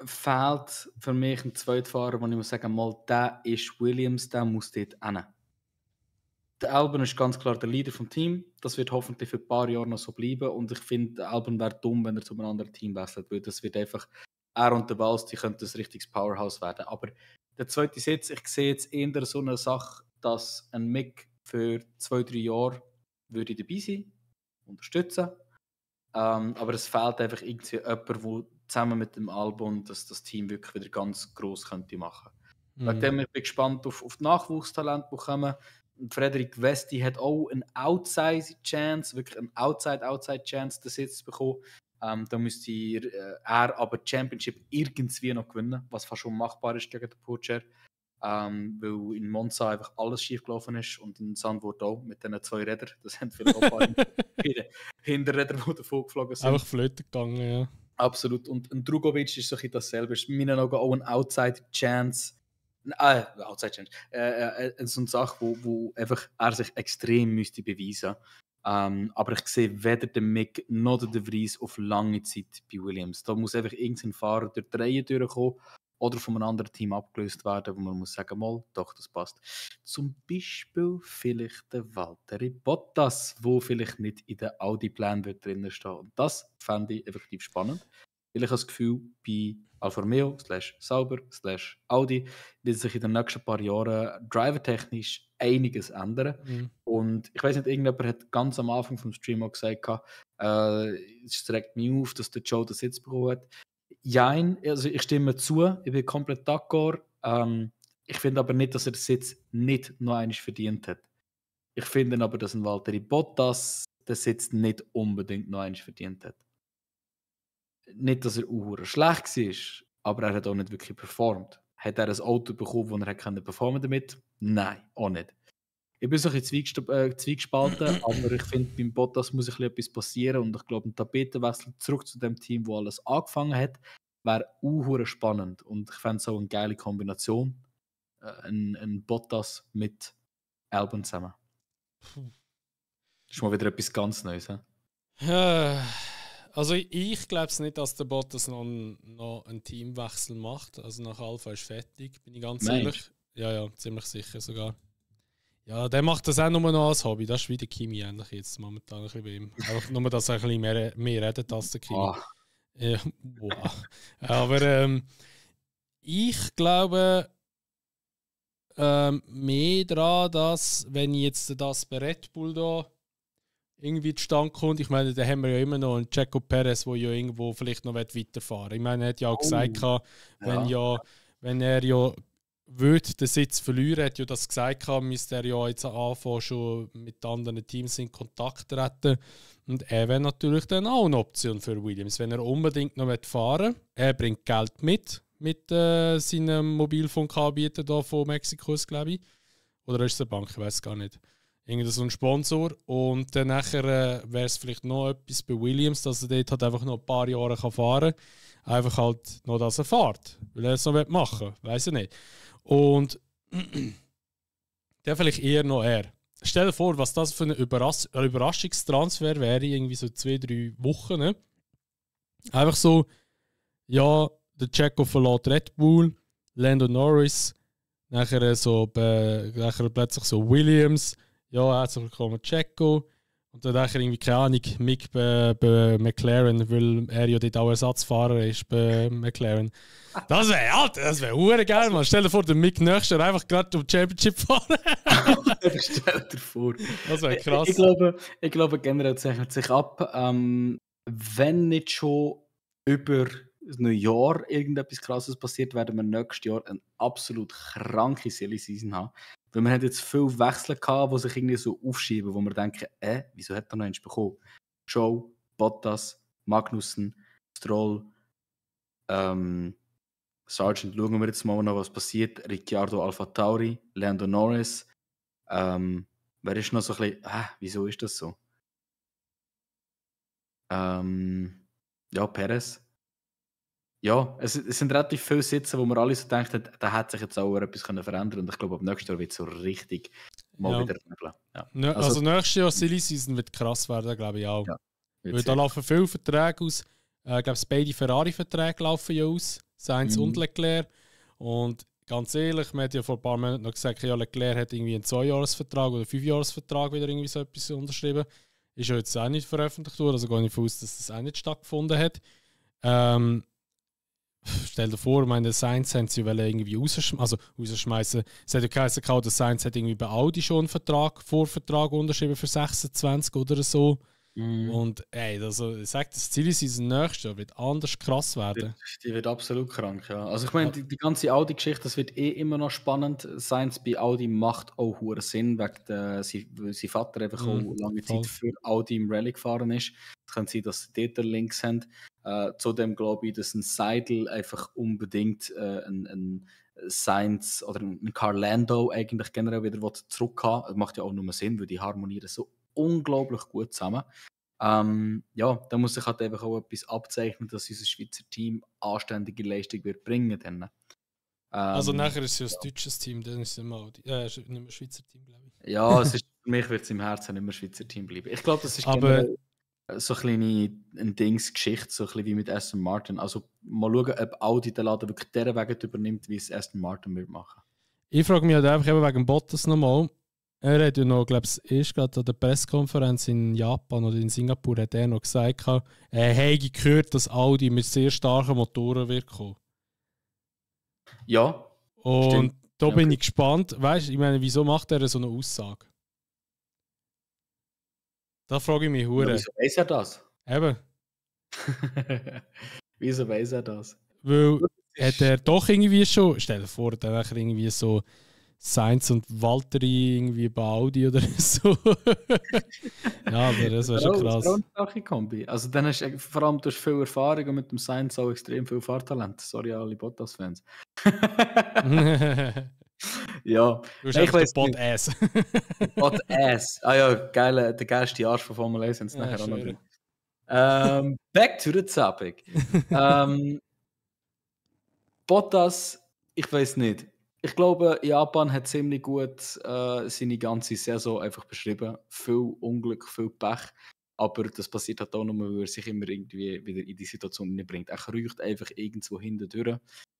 S1: fehlt für mich ein Zweitfahrer, wo ich muss sagen, mal, der ist Williams, der muss dort hin. Der Albon ist ganz klar der Leader vom Team. Das wird hoffentlich für ein paar Jahre noch so bleiben. Und ich finde, der Albon wäre dumm, wenn er zu einem anderen Team wechselt, weil das wird einfach, er und der Vals, die könnten ein richtiges Powerhouse werden. Aber der zweite Sitz, ich sehe jetzt eher so eine Sache, dass ein Mick für 2-3 Jahre würde dabei sein, unterstützen. Aber es fehlt einfach irgendwie jemand, der zusammen mit dem Albon das Team wirklich wieder ganz gross könnte machen. Wegen dem ich bin gespannt auf die Nachwuchstalente, die kommen. Und Frederik Westi hat auch eine Outside-Chance, wirklich eine Outside-Chance, den Sitz zu bekommen. Da müsste er aber die Championship irgendwie noch gewinnen, was fast schon machbar ist gegen den Poacher. Weil in Monza einfach alles schief gelaufen ist und in Zandvoort auch mit diesen 2 Rädern. Das haben vielleicht auch ein paar Hinterräder, die davon geflogen sind.
S2: Einfach flöten gegangen, ja.
S1: Absolut. Und ein Drugovic ist so ein bisschen dasselbe. Ist in meinen Augen auch eine Outside-Chance. Outside-Chance. So eine Sache, wo einfach er sich extrem müsste beweisen. Aber ich sehe weder den Mick noch den De Vries auf lange Zeit bei Williams. Da muss einfach irgendein Fahrer durch die Reihe durchkommen oder von einem anderen Team abgelöst werden, wo man muss sagen, mal, doch, das passt. Zum Beispiel vielleicht der Valtteri Bottas, wo vielleicht nicht in den Audi-Plan drinnen stehen. Und das fände ich effektiv spannend. Weil ich habe das Gefühl, bei Alfa Romeo /Sauber /Audi wird sich in den nächsten paar Jahren drivertechnisch einiges ändern. Und ich weiß nicht, irgendjemand hat ganz am Anfang vom Stream auch gesagt, es regt mich auf, dass der Joe den Sitz bekommen hat. Jein, also ich stimme zu, ich bin komplett d'accord. Ich finde aber nicht, dass er den Sitz nicht noch einmal verdient hat. Ich finde aber, dass ein Valtteri Bottas den Sitz nicht unbedingt noch einmal verdient hat. Nicht, dass er schlecht war, aber er hat auch nicht wirklich performt. Hat er ein Auto bekommen, das er performen damit? Nein, auch nicht. Ich bin so ein bisschen zwiegespalten, aber ich finde, beim Bottas muss etwas passieren und ich glaube, ein Tapetenwechsel zurück zu dem Team, wo alles angefangen hat, wäre spannend und ich fände es auch eine geile Kombination. Ein Bottas mit Albon zusammen. Das ist mal wieder etwas ganz Neues.
S2: Also ich glaube es nicht, dass der Bottas noch einen Teamwechsel macht. Also nach Alpha ist fertig, bin ich ganz ehrlich. Ja, ziemlich sicher sogar. Ja, der macht das auch nur noch als Hobby. Das ist wie der Kimi eigentlich jetzt momentan ein bisschen bei ihm. Einfach nur, dass er ein bisschen mehr redet als der Kimi. Ja, wow. Aber ich glaube mehr daran, dass, wenn jetzt das bei Red Bull da irgendwie zustande kommt, ich meine, da haben wir ja immer noch einen Checo Perez, der ja irgendwo vielleicht noch weiterfahren will. Ich meine, er hat ja auch gesagt, wenn er ja den Sitz verlieren, hat ja das gesagt, müsste er ja jetzt anfangen, schon mit anderen Teams in Kontakt treten. Und er wäre natürlich dann auch eine Option für Williams, wenn er unbedingt noch fahren will. Er bringt Geld mit seinem Mobilfunkanbieter da von Mexiko, glaube ich. Oder ist es eine Bank? Ich weiß es gar nicht. Irgendein so ein Sponsor. Und dann nachher wäre es vielleicht noch etwas bei Williams, dass er dort halt einfach noch ein paar Jahre fahren kann. Einfach halt noch, dass er fährt. Weil er es noch machen will. Weiss ich nicht. Und der vielleicht eher noch er. Stell dir vor, was das für ein Überraschungstransfer wäre, irgendwie so 2-3 Wochen. Ne? Einfach so, ja, der Checo verlässt Red Bull, Lando Norris, nachher plötzlich so Williams, ja, herzlich willkommen Checo. Und dann nachher irgendwie, keine Ahnung, Mick bei McLaren, weil er ja dort auch Ersatzfahrer ist bei McLaren. Das wäre hure geil, man. Stell dir vor, der Mick nächstes Jahr einfach gerade um die Championship fahren.
S1: Stell dir vor.
S2: Das wäre krass.
S1: Ich glaube, generell zeichnet sich ab, wenn nicht schon über ein Jahr irgendetwas Krasses passiert, werden wir nächstes Jahr eine absolut kranke Silly Season haben. Weil wir haben jetzt viele Wechsel gehabt, die sich irgendwie so aufschieben, wo wir denken, wieso hat er noch eins bekommen? Joe, Bottas, Magnussen, Stroll, Sargent, schauen wir jetzt mal noch, was passiert. Ricciardo AlphaTauri, Lando Norris. Wer ist noch so ein bisschen, wieso ist das so? Ja, Perez. Ja, es sind relativ viele Sitze, wo wir alle so denken, da hat sich jetzt auch etwas verändern können. Und ich glaube, ab nächstes Jahr wird es so richtig mal wieder regeln. Ja.
S2: Also nächstes Jahr Silly Season wird krass werden, glaube ich auch.
S1: Ja,
S2: weil da laufen viele Verträge aus. Ich glaube, beide Ferrari-Verträge laufen ja aus. Sainz und Leclerc. Und ganz ehrlich, man hat ja vor ein paar Monaten noch gesagt, ja, Leclerc hat irgendwie einen 2-Jahres-Vertrag oder 5-Jahres-Vertrag wieder irgendwie so etwas unterschrieben. Ist ja jetzt auch nicht veröffentlicht worden, also gehe ich davon aus, dass das auch nicht stattgefunden hat. Stell dir vor, meine Sainz haben sie irgendwie rausschmeißen. Es hat ja geheißen, der Sainz hat irgendwie bei Audi schon einen Vorvertrag unterschrieben für 26 oder so. Und also ich sage, das Ziel ist, nächstes Jahr wird anders krass werden.
S1: Die wird absolut krank, ja. Also ich meine, die ganze Audi-Geschichte, das wird immer noch spannend. Sainz bei Audi macht auch hohen Sinn, weil sein Vater einfach auch lange Zeit für Audi im Rallye gefahren ist. Es kann sein, dass sie dort Links haben. Zudem glaube ich, dass ein Seidel einfach unbedingt ein Sainz oder ein Carl Lando eigentlich generell wieder zurückhaben. Das macht ja auch nur Sinn, weil die harmonieren so unglaublich gut zusammen. Da muss sich halt einfach auch etwas abzeichnen, dass unser Schweizer Team anständige Leistung wird bringen dann.
S2: Also nachher ist es ja ein deutsches Team, dann ist es nicht mehr ein Schweizer Team, glaube ich.
S1: Ja, für mich wird es im Herzen nicht mehr Schweizer Team bleiben. Ich glaube, das ist generell so eine Dingsgeschichte, so ein bisschen wie mit Aston Martin. Also mal schauen, ob Audi den Laden wirklich der Weg übernimmt, wie es Aston Martin wird machen.
S2: Ich frage mich halt einfach eben wegen Bottas nochmal. Er hat ja noch, glaube ich, erst gerade an der Pressekonferenz in Japan oder in Singapur hat er noch gesagt, er hätte gehört, dass Audi mit sehr starken Motoren wird kommen.
S1: Ja.
S2: Und stimmt. Da bin ich gespannt. Weißt du, ich meine, wieso macht er so eine Aussage? Da frage ich mich hure.
S1: Wieso weiß er das?
S2: Eben.
S1: Wieso weiß er das?
S2: Weil hat er doch irgendwie schon, stell dir vor, der wäre irgendwie so Sainz und Valtteri irgendwie bei Audi oder so. Ja, aber das wäre schon krass.
S1: Das ist eine starke Kombi. Also dann hast du vor allem durch viel Erfahrung und mit dem Sainz auch extrem viel Fahrtalent. Sorry an alle Bottas-Fans. Ja.
S2: Du hast einfach Bot-Ass.
S1: Bot-Ass. Ah ja, geil, der geilste Arsch von Formel 1 sind es nachher auch noch drin. Back to the topic. Bottas, ich weiß nicht. Ich glaube, Japan hat ziemlich gut seine ganze Saison einfach beschrieben. Viel Unglück, viel Pech. Aber das passiert halt auch nur, weil er sich immer irgendwie wieder in die Situation bringt. Er kriecht einfach irgendwo hinten durch.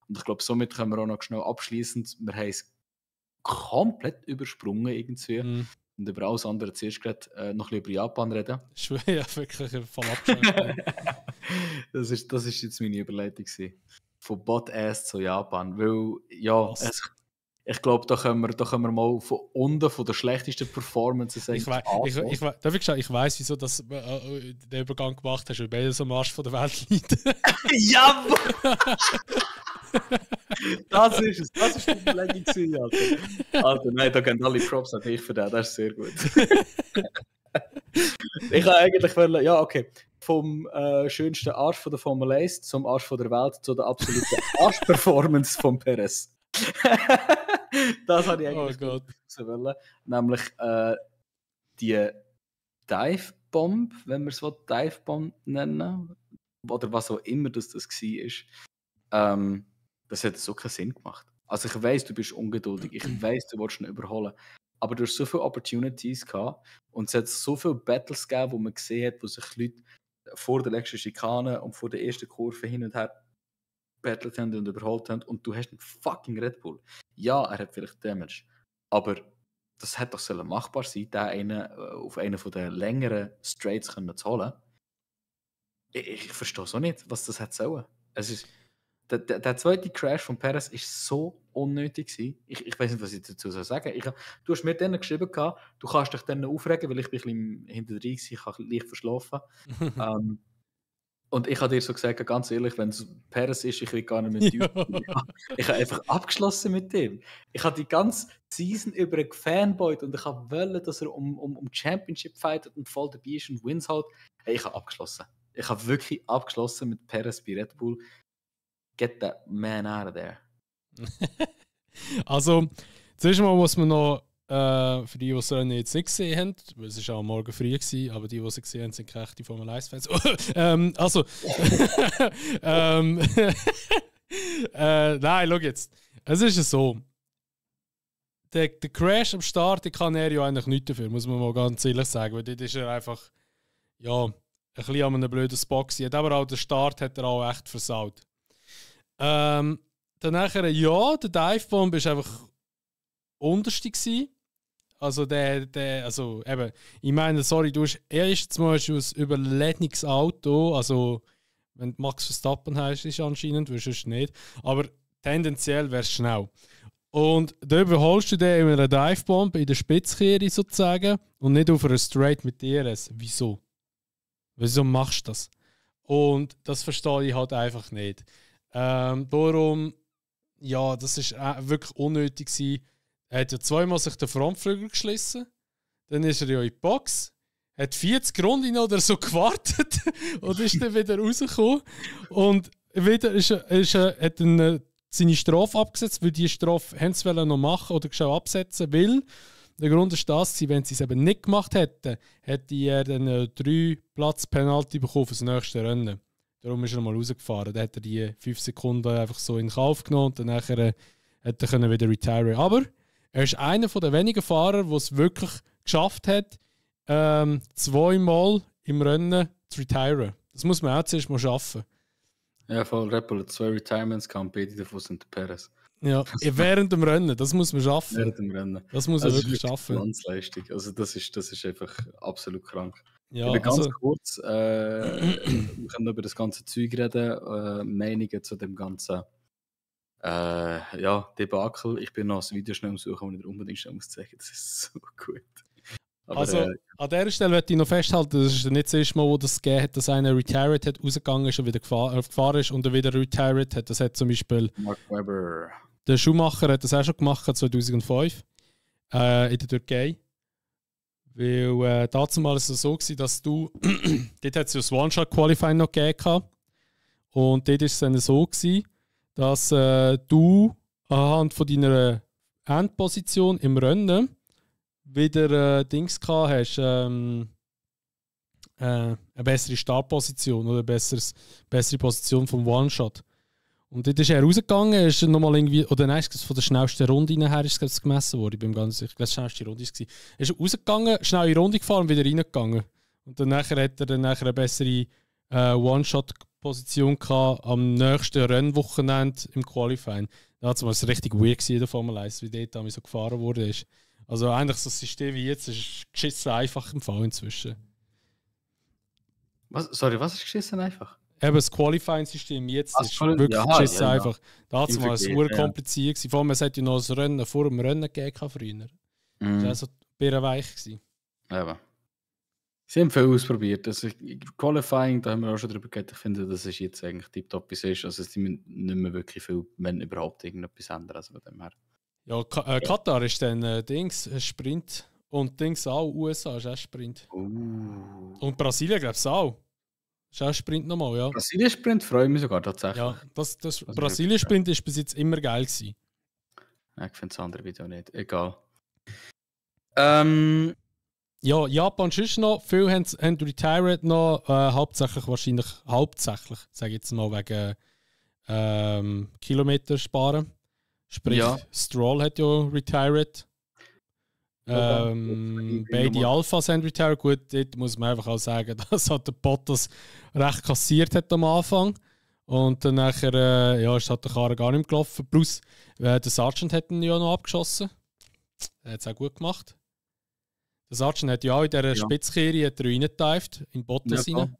S1: Und ich glaube, somit können wir auch noch schnell abschließend, wir haben es komplett übersprungen irgendwie. Und über alles andere zuerst gerade noch ein bisschen über Japan reden.
S2: Ja, wirklich voll abgeschlossen.
S1: das ist jetzt meine Überleitung gewesen. Von Bot-Ass zu Japan. Weil, ja, ich glaube, da können wir mal von unten, von der schlechtesten Performances
S2: ich weiss, wieso du den Übergang gemacht hast, weil beide am Arsch von der Welt liegt.
S1: Ja! Das ist es. Das ist die Überlegung gewesen, Alter. Also, nein, da gehen alle Props an dich für das. Das ist sehr gut. Ich habe eigentlich wollen, ja, okay. Vom schönsten Arsch von der Formel 1 zum Arsch von der Welt zu der absoluten Arsch-Performance von Perez. Das habe ich eigentlich wollen. Nämlich die Dive-Bomb, wenn wir es so Dive-Bomb nennen, oder was auch immer das war, das hat so keinen Sinn gemacht. Also ich weiss, du bist ungeduldig, ich weiss, du willst ihn überholen, aber du hast so viele Opportunities gehabt und es hat so viele Battles gegeben, wo man gesehen hat, wo sich Leute vor der letzten Schikane und vor der ersten Kurve hin und her battelt haben und überholt haben und du hast einen fucking Red Bull. Ja, er hat vielleicht Damage, aber das hätte doch machbar sein, den auf einen von den längeren Straights zu holen. Ich verstehe so nicht, was das hätte sollen. Es ist, der zweite Crash von Perez war so unnötig gewesen. Ich weiß nicht, was ich dazu sagen soll. Du hast mir dann geschrieben, du kannst dich dann aufregen, weil ich bin ein bisschen hinter drin war, ich habe leicht verschlafen. Und ich habe dir so gesagt, ganz ehrlich, wenn es Perez ist, ich will gar nicht mit dir. Ich habe einfach abgeschlossen mit dem. Ich habe die ganze Season über gefanboyt und ich wollte, dass er um Championship fightet und voll dabei ist und wins halt. Ich habe abgeschlossen. Ich habe wirklich abgeschlossen mit Perez bei Red Bull. Get that man out of there.
S2: Also, zuerst mal muss man noch, für die es jetzt nicht gesehen haben, weil es war auch morgen früh war, aber die es gesehen haben, sind keine echte Formel 1-Fans. Nein, schau jetzt. Es ist so. der Crash am Start, den kann er ja eigentlich nichts dafür, muss man mal ganz ehrlich sagen. Weil dort ist er einfach, ja, ein bisschen an einem blöden Spot gewesen. Aber auch den Start hat er auch echt versaut. Dann nachher, ja, der Divebomb war einfach unterste gewesen. Also also eben, ich meine, sorry, du hast erstens mal ein überledenes Auto, also wenn du Max Verstappen heißt, ist anscheinend, wirst du es nicht. Aber tendenziell wär's schnell. Und da überholst du den in einer Divebomb in der Spitzkehre sozusagen und nicht auf einer Straight mit DRS. Wieso? Wieso machst du das? Und das verstehe ich halt einfach nicht. Darum, ja, das ist wirklich unnötig gewesen. Er hat ja zweimal sich den Frontflügel geschlissen. Dann ist er ja in die Box. Hat 40 Runden oder so gewartet und ist dann wieder rausgekommen. Und wieder hat dann seine Strafe abgesetzt, weil die Strafe haben sie noch machen oder schon absetzen, weil der Grund ist das, wenn sie es eben nicht gemacht hätten, hätte er dann 3 Platz Penalty bekommen für das nächste Rennen. Darum ist er mal rausgefahren. Dann hat er die 5 Sekunden einfach so in Kauf genommen und dann nachher hätte er wieder retiren. Aber er ist einer der wenigen Fahrer, der es wirklich geschafft hat, 2-mal im Rennen zu retiren. Das muss man auch zuerst mal schaffen.
S1: Ja, voll Red Bull hat 2 Retirements gehabt, beide davon sind der Perez.
S2: Ja, während dem Rennen, das muss man schaffen.
S1: Während dem Rennen.
S2: Das muss man wirklich schaffen.
S1: Glanzleistung. Also das ist einfach absolut krank.
S2: Ja,
S1: ich ganz kurz, wir können über das ganze Zeug reden, Meinungen zu dem ganzen Debakel. Ich bin noch das Video schnell suchen, das ich unbedingt schnell muss zeigen. Das ist so gut. Aber,
S2: also an dieser Stelle möchte ich noch festhalten, das ist nicht das erste Mal, wo das gegeben hat, dass einer retired hat, rausgegangen ist und wieder gefahren ist und dann wieder retired hat. Das hat zum Beispiel
S1: Mark Webber.
S2: Der Schumacher hat das auch schon gemacht, 2005 in der Türkei. Weil dazu mal ist es so gewesen, dass du dort hat es ja das One-Shot-Qualifying noch gegeben. Und dort ist es dann so gewesen, dass du anhand von deiner Endposition im Rennen wieder Dings gehabt hast, eine bessere Startposition oder eine bessere Position vom One-Shot. Und dort ist er rausgegangen, ist nochmal irgendwie, oder nein, von der schnellsten Runde nachher ist es gemessen worden. Ich bin ganz sicher, die schnellste Runde war es. Er ist rausgegangen, schnell in die Runde gefahren und wieder reingegangen. Und dann nachher hat er eine bessere One-Shot-Position gehabt am nächsten Rennwochenende im Qualifying. Da war es richtig weird gewesen in der Formel 1, wie dort so gefahren wurde. Also eigentlich so ein System wie jetzt ist geschissen einfach im Fall inzwischen.
S1: Was ist geschissen einfach?
S2: Eben das Qualifying-System jetzt ist wirklich geschissen einfach. Dazu war es sehr kompliziert. Vor allem, es hat ja noch ein Rennen vor dem Rennen gegeben früher. Das war also birrenweich.
S1: Eben. Sie haben viel ausprobiert. Also, Qualifying, da haben wir auch schon drüber geredet. Ich finde, das ist jetzt eigentlich tiptop, wie es ist. Also sie müssen nicht mehr wirklich viel, wenn überhaupt irgendetwas ändern. Also von dem her.
S2: Ja, Katar ist dann Dings, Sprint. Und Dings auch, USA ist auch Sprint. Und Brasilien, glaube ich, auch. Ist auch Sprint nochmal, ja.
S1: Brasilien-Sprint freue ich mich sogar tatsächlich.
S2: Ja, das Brasilien-Sprint ist bis jetzt immer geil gewesen.
S1: Ja, ich finde das andere Video nicht. Egal.
S2: Ja, Japan ist noch. Viele haben retired noch. Hauptsächlich, sage ich jetzt mal, wegen Kilometer sparen. Sprich, ja. Stroll hat ja retired. Beide Alphas haben retired. Gut, dort muss man einfach auch sagen, dass halt der Bottas recht kassiert hat am Anfang. Und dann nachher ist halt der Karre gar nicht mehr gelaufen. Plus, der Sargent hat ihn ja noch abgeschossen. Er hat es auch gut gemacht. Der Sargent hat ja auch in dieser Spitzkehre reingeteift, in Bottas rein.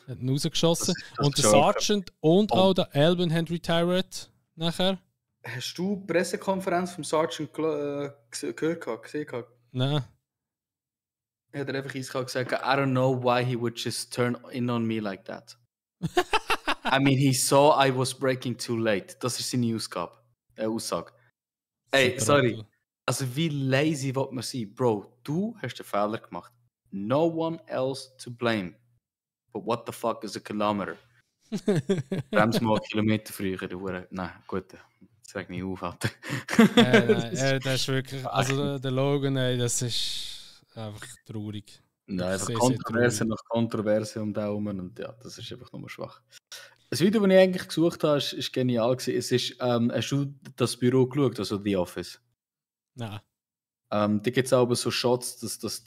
S2: Hat ihn rausgeschossen. Und der Sargent und auch der Albon haben retired nachher.
S1: Hast du die Pressekonferenz vom Sargent gesehen?
S2: Nein.
S1: Er hat einfach gesagt, I don't know why he would just turn in on me like that. I mean, he saw I was braking too late. Das ist seine Aussage. Ey, sorry. Also wie lazy will man sein? Bro, du hast den Fehler gemacht. No one else to blame. But what the fuck is a kilometer? Brems mal Kilometer früher. Nein, gut. Sag nicht auf, Alter.
S2: Nein, das ist wirklich... Also der Logan, das ist einfach traurig.
S1: Nein, einfach Kontroverse nach Kontroverse um den herum. Und ja, das ist einfach nur schwach. Das Video, das ich eigentlich gesucht habe, ist genial gewesen. Es ist, hast du das Büro geschaut, also The Office?
S2: Nein.
S1: Da gibt es aber so Shots, dass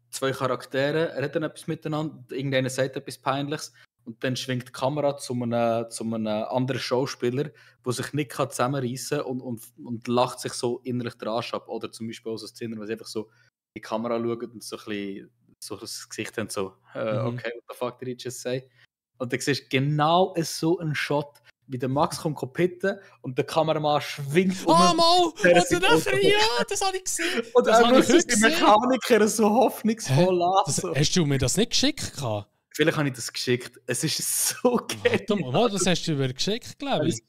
S1: zwei Charaktere reden etwas miteinander, irgendeiner sagt etwas Peinliches und dann schwingt die Kamera zu einem anderen Schauspieler, der sich nicht zusammenreißen kann und lacht sich so innerlich den Arsch ab. Oder zum Beispiel auch so Szenen, wo sie einfach so in die Kamera schauen und so ein bisschen so das Gesicht haben, so, okay, what the fuck did he just say? Und dann siehst du genau so einen Shot, wie der Max kommt pitten und der Kameramann schwingt
S2: mal! Und nachher, ja, das habe ich gesehen.
S1: Und
S2: das
S1: auch so die Mechaniker so hoffnungsvoll an.
S2: Hast du mir das nicht geschickt?
S1: Vielleicht habe ich das geschickt. Es ist so geil.
S2: Das hast du mir geschickt, glaube ich.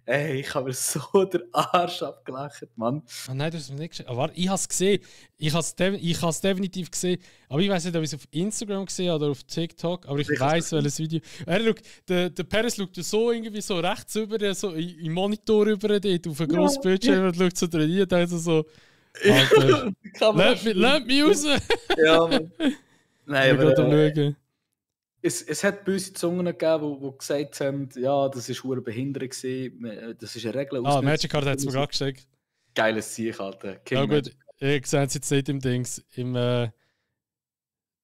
S1: Ey, ich habe mir so den Arsch abgelacht, Mann.
S2: Oh nein, du hast es mir nicht geschickt. Aber ich habe es gesehen. Ich habe es definitiv gesehen. Aber ich weiß nicht, ob ich es auf Instagram gesehen habe oder auf TikTok. Aber ich weiß, welches Video. Der Perez schaut so irgendwie so rechts über, so im Monitor über dort, auf einen grossen Bildschirm und schaut so drin und denkt so, Alter, lass mich raus!
S1: Ja, Mann. Nein,
S2: aber
S1: es hat böse Zungen gegeben, die gesagt haben, ja, das war verdammt behindert gewesen, das ist eine Regel.
S2: Magic Card hat es mir gerade geschickt.
S1: Geiles Sieg, Alter.
S2: Ja gut, ich sehe es jetzt nicht im Dings, da.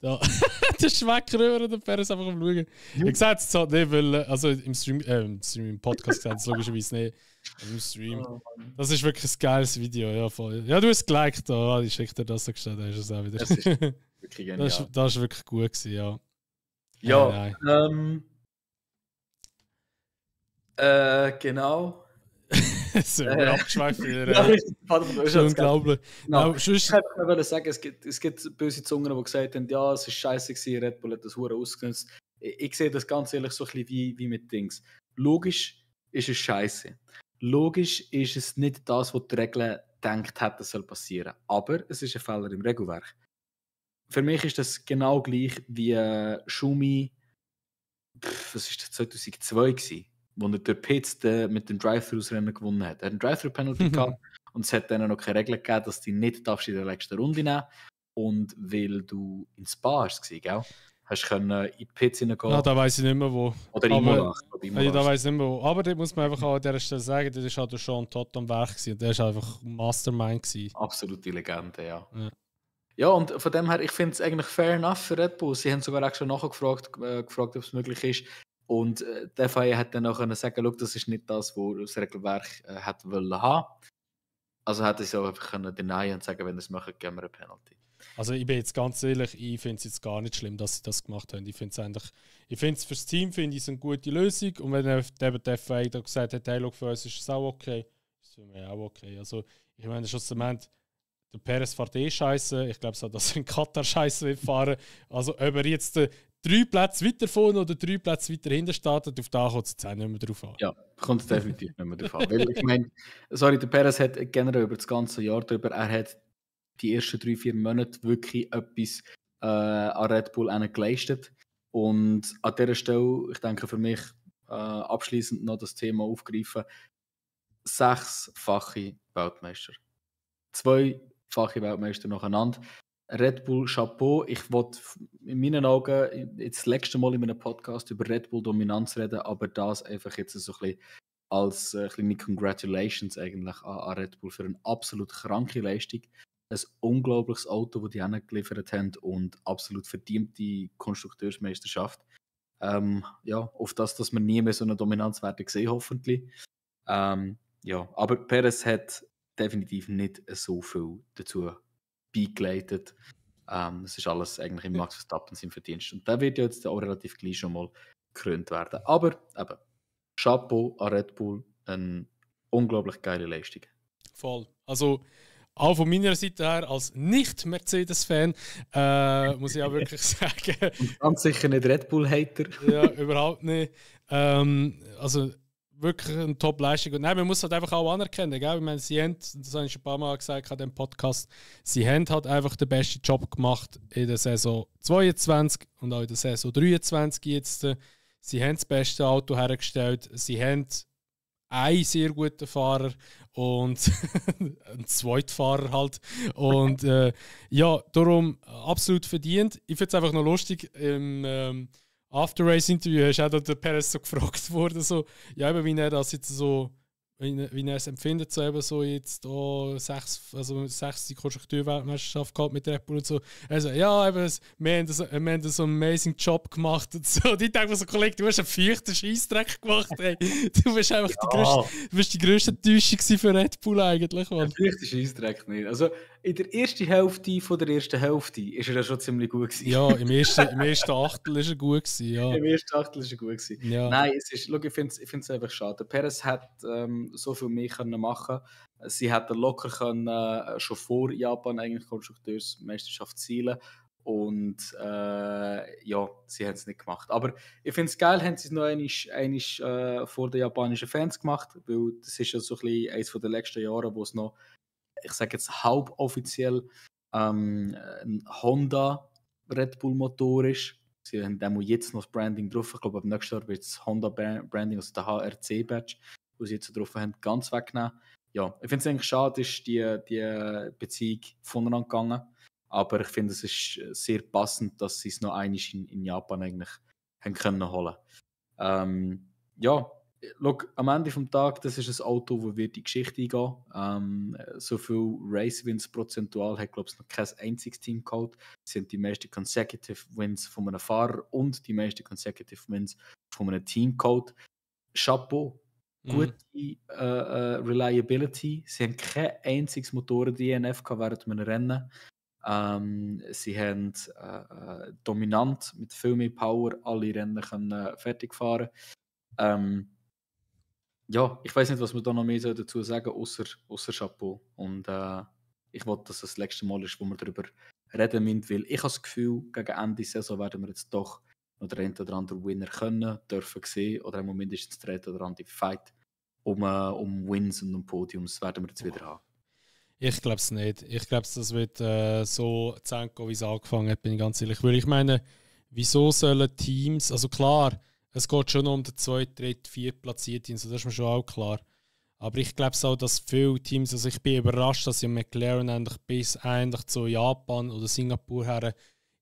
S2: Der Schwecker rüber, der Perez einfach am Schauen. Ich sehe es halt nicht, weil, also im Podcast gesehen es logischerweise nicht. Im Stream. Das ist wirklich ein geiles Video, ja voll. Ja, du hast es geliked, da. Ich schicke dir das so gestellt, da ist es auch wieder.
S1: Das ist wirklich genial.
S2: Das ist wirklich gut gewesen, ja.
S1: Ja, genau.
S2: So abgeschweift wieder. Das ist unglaublich.
S1: Ich wollte sagen, es gibt böse Zungen, die gesagt haben, ja, es ist scheiße gewesen, Red Bull hat das hure ausgenutzt. Ich sehe das ganz ehrlich so ein bisschen wie mit Dings. Logisch ist es scheiße. Logisch ist es nicht das, was die Regeln gedacht hat, das soll passieren. Aber es ist ein Fehler im Regelwerk. Für mich ist das genau gleich wie Schumi, was ist das, 2002 gewesen, wo er durch Pitts mit dem Drive-Thru-Rennen gewonnen hat. Er hat einen Drive-Thru-Penalty gehabt und es hat dann noch keine Regel gegeben, dass du nicht darfst in der letzten Runde nehmen. Und weil du ins Spa warst, gell? Hast du in die Pits hineingehen.
S2: Ja, da weiss ich nicht mehr wo.
S1: Oder Imola.
S2: Ja, da weiss ich nicht mehr wo. Aber da muss man einfach an dieser Stelle sagen, das war halt schon Todd am Werk gewesen. Und der war einfach Mastermind gewesen.
S1: Absolute Legende, ja. Ja, und von dem her, ich finde es eigentlich fair enough für Red Bull. Sie haben sogar extra nachgefragt, ob es möglich ist. Und der FIA hat dann auch können sagen, schau, das ist nicht das, was das Regelwerk hat wollen haben. Also hätte ich es auch einfach können denyen und sagen, wenn ihr es macht, geben wir eine Penalty.
S2: Also ich bin jetzt ganz ehrlich, ich finde es jetzt gar nicht schlimm, dass sie das gemacht haben. Ich finde es fürs Team finde ich es eine gute Lösung. Und wenn der FIA da gesagt hat, hey, für uns ist es auch okay, ist es für mich auch okay. Also ich meine, schlussendlich, der Perez fährt scheiße. Ich glaube, dass er in Katar scheiße will fahren. Also ob er jetzt 3 Plätze weiter vorne oder 3 Plätze weiter hinten startet, auf da kommt es jetzt auch nicht mehr drauf an.
S1: Ja, kommt es definitiv nicht mehr drauf an. Weil ich meine, der Perez hat generell über das ganze Jahr drüber, er hat die ersten 3-4 Monate wirklich etwas an Red Bull geleistet. Und an dieser Stelle, ich denke für mich, abschließend noch das Thema aufgreifen: 6-fache Weltmeister. 2-fache Weltmeister nacheinander. Red Bull Chapeau. Ich wollte in meinen Augen jetzt das letzte Mal in einem Podcast über Red Bull Dominanz reden, aber das einfach jetzt so ein bisschen als kleine Congratulations eigentlich an Red Bull für eine absolut kranke Leistung. Ein unglaubliches Auto, das die geliefert haben und absolut verdiente Konstrukteursmeisterschaft. Ja, auf das, dass wir nie mehr so eine Dominanz werden sehen, hoffentlich. Ja, aber Perez hat definitiv nicht so viel dazu beigeleitet. Es ist alles eigentlich im Max Verstappen sein Verdienst. Und der wird ja jetzt auch relativ gleich schon mal gekrönt werden. Aber eben, Chapeau an Red Bull, eine unglaublich geile Leistung.
S2: Voll. Also auch von meiner Seite her als Nicht-Mercedes-Fan muss ich auch wirklich sagen.
S1: Und ganz sicher nicht Red Bull-Hater.
S2: Ja, überhaupt nicht. Also wirklich eine Top-Leistung. Und nein, man muss halt einfach auch anerkennen. Gell? Ich meine, sie haben, das habe ich schon ein paar Mal gesagt in dem Podcast, sie haben halt einfach den besten Job gemacht in der Saison 22 und auch in der Saison 23 jetzt. Sie haben das beste Auto hergestellt. Sie haben einen sehr guten Fahrer und einen Zweitfahrer halt. Und ja, darum absolut verdient. Ich finde es einfach noch lustig, im After-Race-Interview hast du auch der Perez so gefragt worden, so, ja, eben, wie er das jetzt so wie er es empfindet, so eben so jetzt auch 6. Konstruktivweltmeisterschaft gehabt mit Red Bull und so. Also, ja, eben, wir haben so einen amazing Job gemacht und so. Und ich denke mir so, Kollege, du hast einen feuchten Scheissdreck gemacht, ey. Du bist einfach die grösste Enttäuschung für Red Bull eigentlich, Mann.
S1: Der feuchte Scheissdreck nicht. Also, in der ersten Hälfte von der ersten Hälfte ist er ja schon ziemlich gut gewesen.
S2: Ja, im ersten Achtel ist er gut gewesen, ja.
S1: Im ersten Achtel ist er gut gewesen.
S2: Ja.
S1: Nein, ich finde es einfach schade. Der Perez hat so viel mehr können machen. Sie hätten locker können, schon vor Japan eigentlich Konstrukteursmeisterschaft zielen. Und ja, sie haben es nicht gemacht. Aber ich finde es geil, haben sie es noch einmal vor den japanischen Fans gemacht, weil das ist ja so ein bisschen eines der letzten Jahre, wo es noch, ich sage jetzt halboffiziell, ein Honda Red Bull Motor ist. Sie haben jetzt noch das Branding drauf. Ich glaube, ab nächstes Jahr wird das Honda Branding, also der HRC-Badge, das sie jetzt drauf haben, ganz wegnehmen. Ja, ich finde es eigentlich schade, ist die Beziehung voneinander gegangen. Aber ich finde, es ist sehr passend, dass sie es noch einmal in Japan eigentlich haben können holen. Ja, look, am Ende des Tages, das ist ein Auto, das wird die Geschichte eingehen. So viel Race-Wins prozentual hat, glaube ich, noch kein einziges Team geholt. Das sind die meisten Consecutive Wins von einem Fahrer und die meisten Consecutive Wins von einem Team geholt. Chapeau. Gute Reliability. Sie haben kein einziges Motoren-DNF während einem Rennen. Sie haben dominant mit viel mehr Power alle Rennen können fertig fahren. Ja, ich weiß nicht, was wir da noch mehr dazu sagen, außer Chapeau. Und ich wollte, dass das letzte Mal ist, wo wir darüber reden müssen, weil ich habe das Gefühl, gegen Ende der Saison werden wir jetzt doch noch den einen oder anderen Winner dürfen sehen, oder mindestens den einen oder anderen Fight um Wins und um Podiums werden wir jetzt wieder haben.
S2: Ich glaube es nicht. Ich glaube, das wird so zu Ende gehen, wie es angefangen hat, bin ich ganz ehrlich. Weil ich meine, wieso sollen Teams, also klar, es geht schon um den 2., 3., 4. Platzierten, so, das ist mir schon auch klar. Aber ich glaube auch, dass viele Teams, also ich bin überrascht, dass ja McLaren eigentlich bis eigentlich zu Japan oder Singapur her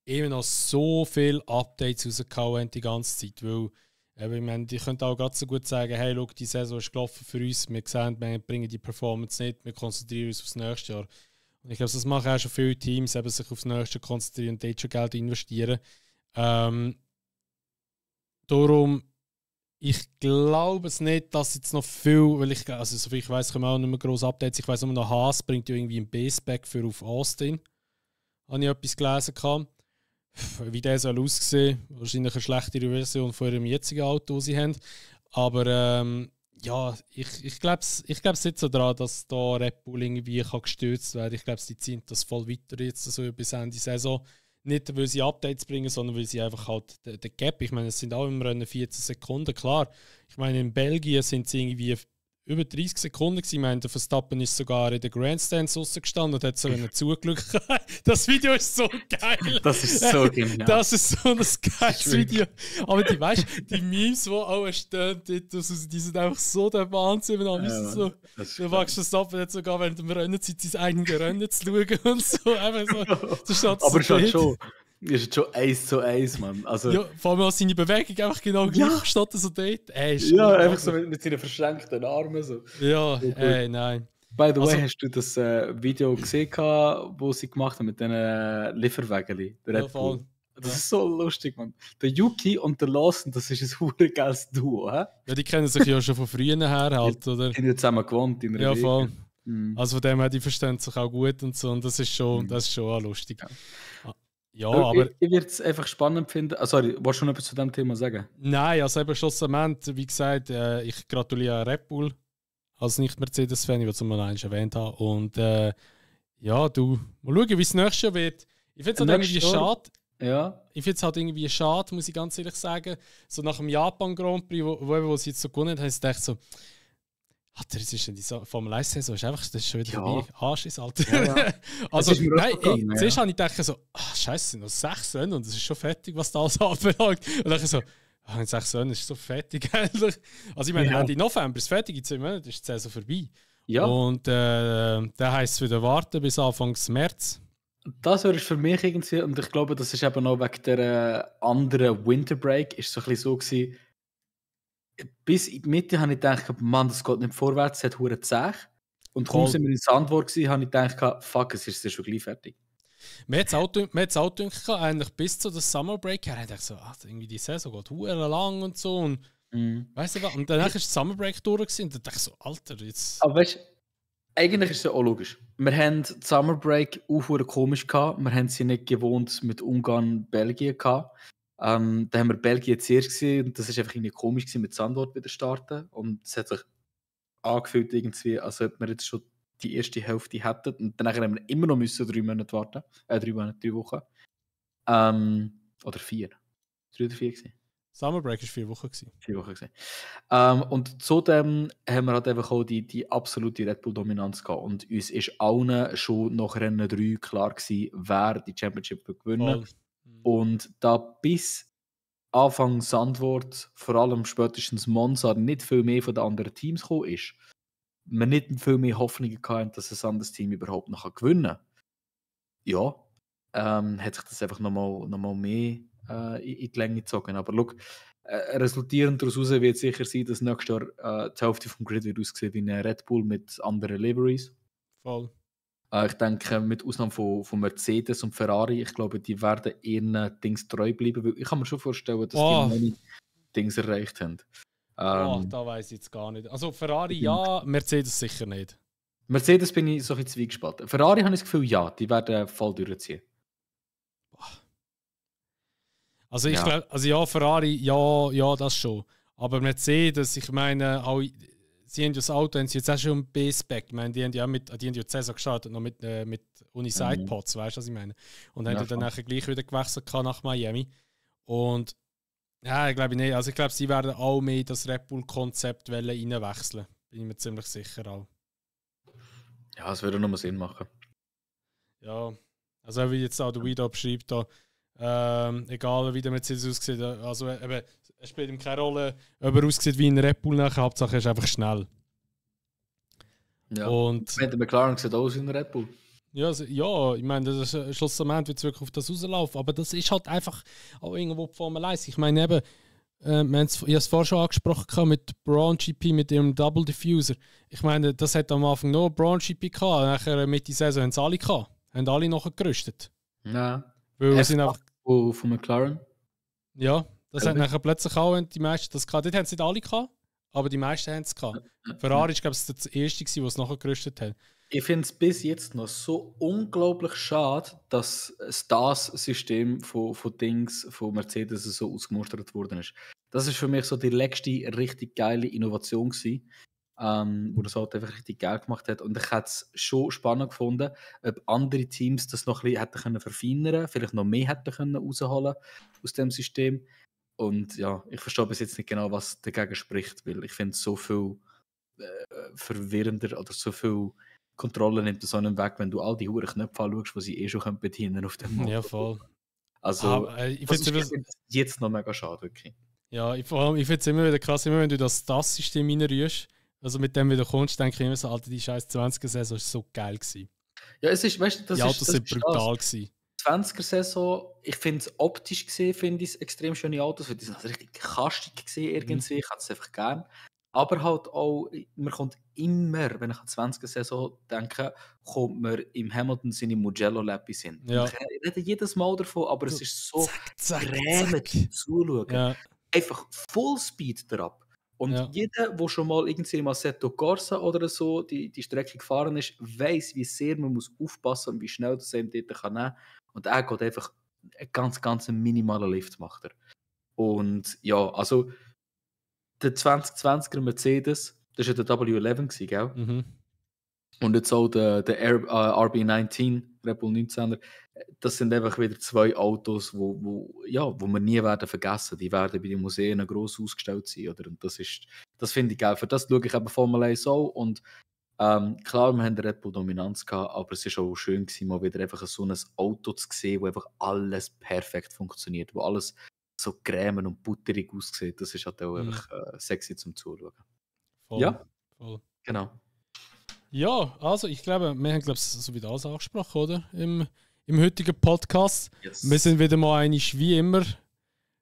S2: eben noch so viele Updates rausgehauen haben die ganze Zeit. Weil, ich meine, die können auch ganz so gut sagen, hey, schau, die Saison ist gelaufen für uns, wir sehen, wir bringen die Performance nicht, wir konzentrieren uns aufs nächste Jahr. Und ich glaube, das machen auch schon viele Teams, eben sich aufs nächste konzentrieren und dort schon Geld investieren. Darum, ich glaube es nicht, dass jetzt noch viel, weil ich, also soviel ich weiß, kommen auch nicht mehr grosse Updates. Ich weiß nur noch, Haas bringt ja irgendwie einen Base-Back für auf Austin. Habe ich etwas gelesen gehabt. Wie der soll aussehen. Wahrscheinlich eine schlechtere Version von ihrem jetzigen Auto, das sie haben. Aber ja, ich glaube es nicht so daran, dass da Red Bull irgendwie gestürzt werden kann. Ich glaube, sie ziehen das voll weiter jetzt so bis Ende Saison. Nicht, weil sie Updates bringen, sondern weil sie einfach halt den Gap, ich meine, es sind auch im Rennen 14 Sekunden, klar. Ich meine, in Belgien sind sie irgendwie über 30 Sekunden gewesen. Ich meine, der Verstappen ist sogar in den Grandstands rausgestanden und hat so einen zugeschaut. Das Video ist so geil.
S1: Das ist so genial.
S2: Das ist so ein geiles Video. Aber die, weißt, die Memes, die auch stehen, die sind einfach so der Wahnsinn. Der Max Verstappen hat sogar während dem Rennen sein eigenes Rennen zu schauen und so.
S1: Aber schon. Ist schon 1:1, Mann. Also,
S2: ja, vor allem auch seine Bewegung einfach genau gleich statt so dort.
S1: Ja, einfach so mit seinen verschränkten Armen. So.
S2: Ja, nein.
S1: By the way, hast du das Video gesehen, das sie gemacht haben mit diesen Lieferwägeln?
S2: Ja, voll.
S1: Das ist so lustig, Mann. Der Yuki und der Lawson, das ist ein verdammt geiles Duo, hä?
S2: Ja, die kennen sich ja schon von früher her halt, oder?
S1: Die haben ja zusammen gewohnt in einer
S2: Ja, voll.
S1: Mhm.
S2: Also von dem her, die verstehen sich auch gut und so. Und das ist schon auch lustig.
S1: Ja.
S2: Ja, aber
S1: ich würde es einfach spannend finden. Sorry, wolltest du noch etwas zu diesem Thema sagen?
S2: Nein, also eben schlussendlich, wie gesagt, ich gratuliere Red Bull als Nicht-Mercedes-Fan, ich will es mal eins erwähnt haben. Und ja, du, mal schauen, wie es nächstes Jahr wird. Ich finde es halt irgendwie schade.
S1: Ja.
S2: Ich finde es halt irgendwie schade, muss ich ganz ehrlich sagen. So nach dem Japan Grand Prix, wo sie jetzt so gewonnen haben, habe ich gedacht so, das ist die Formel 1-Saison, das ist schon wieder vorbei. Arsch ist Alter. Ja. Also, nein, zuerst habe ich gedacht so, Scheiße, noch 6 Rennen und es ist schon fertig, was da alles anbelangt. Und dann so, in 6 Rennen ist so fertig eigentlich. Also ich meine, Ende November ist fertig, in 10 Monaten ist die Saison vorbei. Ja. Und da heisst es wieder warten bis Anfang März.
S1: Das wäre für mich irgendwie, und ich glaube, das ist eben auch wegen der anderen Winter Break, ist so ein bisschen so gewesen, bis in die Mitte habe ich gedacht, Mann, das geht nicht vorwärts, es hat hure zäh. Und kaum
S2: Voll.
S1: sind wir in Sandburg gewesen, habe ich gedacht, fuck, es ist schon gleich fertig.
S2: Mir hat es auch gedacht, eigentlich bis zu der Summer Break her, ich dachte so, irgendwie die Saison geht hure lang und so. Und weißt du was? Und danach ist die Summer Break durch gewesen, und dann dachte ich so, Alter, jetzt.
S1: Aber weißt du, eigentlich ist es ja auch logisch. Wir haben die Summer Break auch hure komisch gehabt. Wir haben sie nicht gewohnt mit Ungarn, Belgien gehabt. Da haben wir Belgien zuerst gesehen und das ist einfach irgendwie komisch gewesen, mit Sandort wieder starten. Und es hat sich angefühlt irgendwie, als ob wir jetzt schon die erste Hälfte hätten. Und danach haben wir immer noch müssen 3 Monate warten. 3 Wochen. Oder 4. 3 oder 4 gewesen.
S2: Summer Break war 4 Wochen gewesen.
S1: 4 Wochen gewesen. Und zudem haben wir halt einfach auch die absolute Red Bull-Dominanz gehabt. Und uns ist allen schon nach Rennen 3 klar gewesen, wer die Championship wird gewinnen. Und da bis Anfang Sandwort, vor allem spätestens Monza, nicht viel mehr von den anderen Teams gekommen ist, wir nicht viel mehr Hoffnungen hatten, dass ein anderes Team überhaupt noch gewinnen kann. Ja, hat sich das einfach nochmal mehr in die Länge gezogen. Aber schau, resultierend daraus wird sicher sein, dass nächstes Jahr die Hälfte vom Grid wird aussehen wie ein Red Bull mit anderen Liveries.
S2: Voll.
S1: Ich denke, mit Ausnahme von Mercedes und Ferrari, ich glaube, die werden ihren Dings treu bleiben, weil ich kann mir schon vorstellen, dass die meine Dings erreicht haben.
S2: Da weiß ich jetzt gar nicht. Also Ferrari ja, Mercedes sicher nicht.
S1: Mercedes bin ich so ein bisschen zwiegespalten. Ferrari habe ich das Gefühl, ja, die werden voll durchziehen.
S2: Also ich glaube, also ja, Ferrari, ja, das schon. Aber Mercedes, ich meine, auch, sie haben ja das Auto, haben sie jetzt auch schon im B-Spec. Ich meine, die haben ja die Saison gestartet, noch mit Uni-Sidepods, weißt du, was ich meine? Und haben dann nachher gleich wieder gewechselt nach Miami. Und ja, ich glaube nicht. Also ich glaube, sie werden auch mehr in das Red Bull-Konzept reinwechseln. Bin ich mir ziemlich sicher auch. Ja,
S1: es würde nochmal Sinn machen.
S2: Ja, also wie jetzt auch der Guido beschreibt da, egal wie der Mercedes aussieht, also eben, es spielt ihm keine Rolle, ob er aussieht wie ein Red Bull nachher, Hauptsache er ist einfach schnell.
S1: Ja, und der McLaren sieht aus wie ein Red Bull.
S2: Ja, ich meine, das ist schlussendlich wird es wirklich auf das rauslaufen, aber das ist halt einfach auch irgendwo die Formel 1. Ich meine eben, ich habe es vorher schon angesprochen mit Braun GP, mit ihrem Double Diffuser. Ich meine, das hat am Anfang noch Braun GP gehabt, nachher Mitte der Saison haben es alle gehabt. Haben alle nachher gerüstet.
S1: Ja.
S2: Weil sind einfach
S1: von McLaren.
S2: Ja, das hat nachher plötzlich auch die meisten das gehabt. Dort haben es nicht alle gehabt, aber die meisten haben es gehabt. Ferrari ist, glaube ich, das erste, der es nachher gerüstet hat.
S1: Ich finde es bis jetzt noch so unglaublich schade, dass das System von Dings von Mercedes so ausgemustert worden ist. Das ist für mich so die letzte richtig geile Innovation gewesen, wo das halt einfach richtig geil gemacht hat. Und ich hätte es schon spannend gefunden, ob andere Teams das noch ein bisschen hätten können verfeinern, vielleicht noch mehr hätten können rausholen aus dem System. Und ja, ich verstehe bis jetzt nicht genau, was dagegen spricht, weil ich finde es so viel verwirrender oder so viel Kontrolle nimmt das auch nicht weg, wenn du all die Huren Knöpfe anschaust, die sie schon bedienen auf dem Motor.
S2: Ja, voll.
S1: Also, ich finde es jetzt noch mega schade, wirklich.
S2: Ja, vor allem, ich finde es immer wieder krass, immer wenn du das System reinrührst, also mit dem wieder kommst, denke ich immer so, Alter, die scheiß 20er-Saison war so geil gewesen.
S1: Ja, es ist, weißt du,
S2: die Autos sind brutal gewesen.
S1: 20er-Saison, ich finde es optisch gesehen, finde ich extrem schöne Autos, weil die sind richtig kastig gesehen irgendwie, ich hatte es einfach gern. Aber halt auch, man kommt immer, wenn ich an die 20er-Saison denke, kommt man im Hamilton seine Mugello-Lapis hin.
S2: Ja.
S1: Ich rede jedes Mal davon, aber es ist so grämend zuzuschauen.
S2: Ja.
S1: Einfach Fullspeed drauf. Und jeder, der schon mal irgendwie im Assetto Corsa oder so die Strecke gefahren ist, weiss, wie sehr man muss aufpassen und wie schnell das einem dort kann nehmen. Und er geht einfach einen ganz minimalen Lift macht er. Und ja, also der 2020er Mercedes, das war ja der W11 gewesen, gell?
S2: Mhm.
S1: Und jetzt auch der RB19, Red Bull 19er, das sind einfach wieder zwei Autos, wo wir nie werden vergessen. Die werden bei den Museen gross ausgestellt sein. Oder? Und das finde ich geil. Für das schaue ich eben Formel 1 auch. Und klar, wir haben Red Bull Dominanz gehabt, aber es war auch schön gewesen, mal wieder einfach so ein Auto zu sehen, wo einfach alles perfekt funktioniert, wo alles so cremig und butterig aussieht. Das ist halt auch einfach sexy zum Zuschauen.
S2: Voll.
S1: Ja,
S2: voll.
S1: Genau.
S2: Ja, also ich glaube, wir haben so wieder alles angesprochen, oder? Im heutigen Podcast.
S1: Yes.
S2: Wir sind wieder mal einig wie immer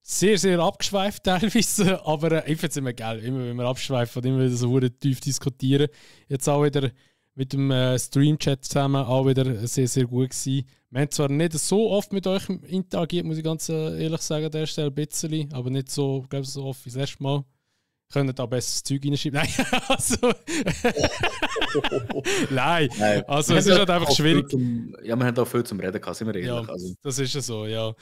S2: sehr, sehr abgeschweift teilweise, aber ich finde es immer geil, immer wenn wir abschweifen und immer wieder so tief diskutieren. Jetzt auch wieder mit dem Stream-Chat zusammen, auch wieder sehr, sehr gut gewesen. Wir haben zwar nicht so oft mit euch interagiert, muss ich ganz ehrlich sagen, an der Stelle ein bisschen, aber nicht so, glaube ich, so oft wie das erste Mal. Können da besseres Zeug reinschreiben? Nein, also. Nein, also es ist halt einfach schwierig.
S1: Ja, wir haben auch viel zum Reden gehabt, sind wir ehrlich.
S2: Ja,
S1: also.
S2: das ist ja so, ja.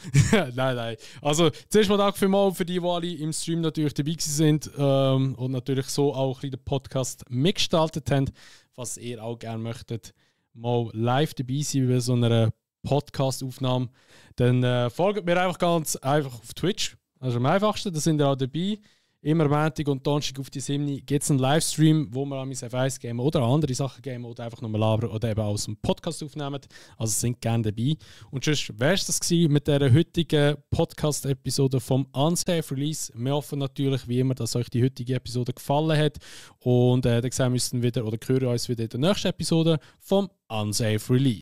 S2: Nein. Also zuerst mal Dank für die alle im Stream natürlich dabei sind und natürlich so auch ein bisschen den Podcast mitgestaltet haben. Was ihr auch gerne möchtet, mal live dabei sein bei so einer Podcast-Aufnahme, dann folgt mir einfach ganz einfach auf Twitch. Also am einfachsten, da sind ihr auch dabei. Immer Montag und Donnerstag auf die Simni gibt es einen Livestream, wo wir an F1 gamen oder andere Sachen gamen oder einfach nur labern oder eben aus dem Podcast aufnehmen. Also sind gerne dabei. Und sonst wäre es das gewesen mit dieser heutigen Podcast-Episode vom Unsafe Release. Wir hoffen natürlich wie immer, dass euch die heutige Episode gefallen hat. Und dann sehen wir uns wieder oder hören uns wieder in der nächsten Episode vom Unsafe Release.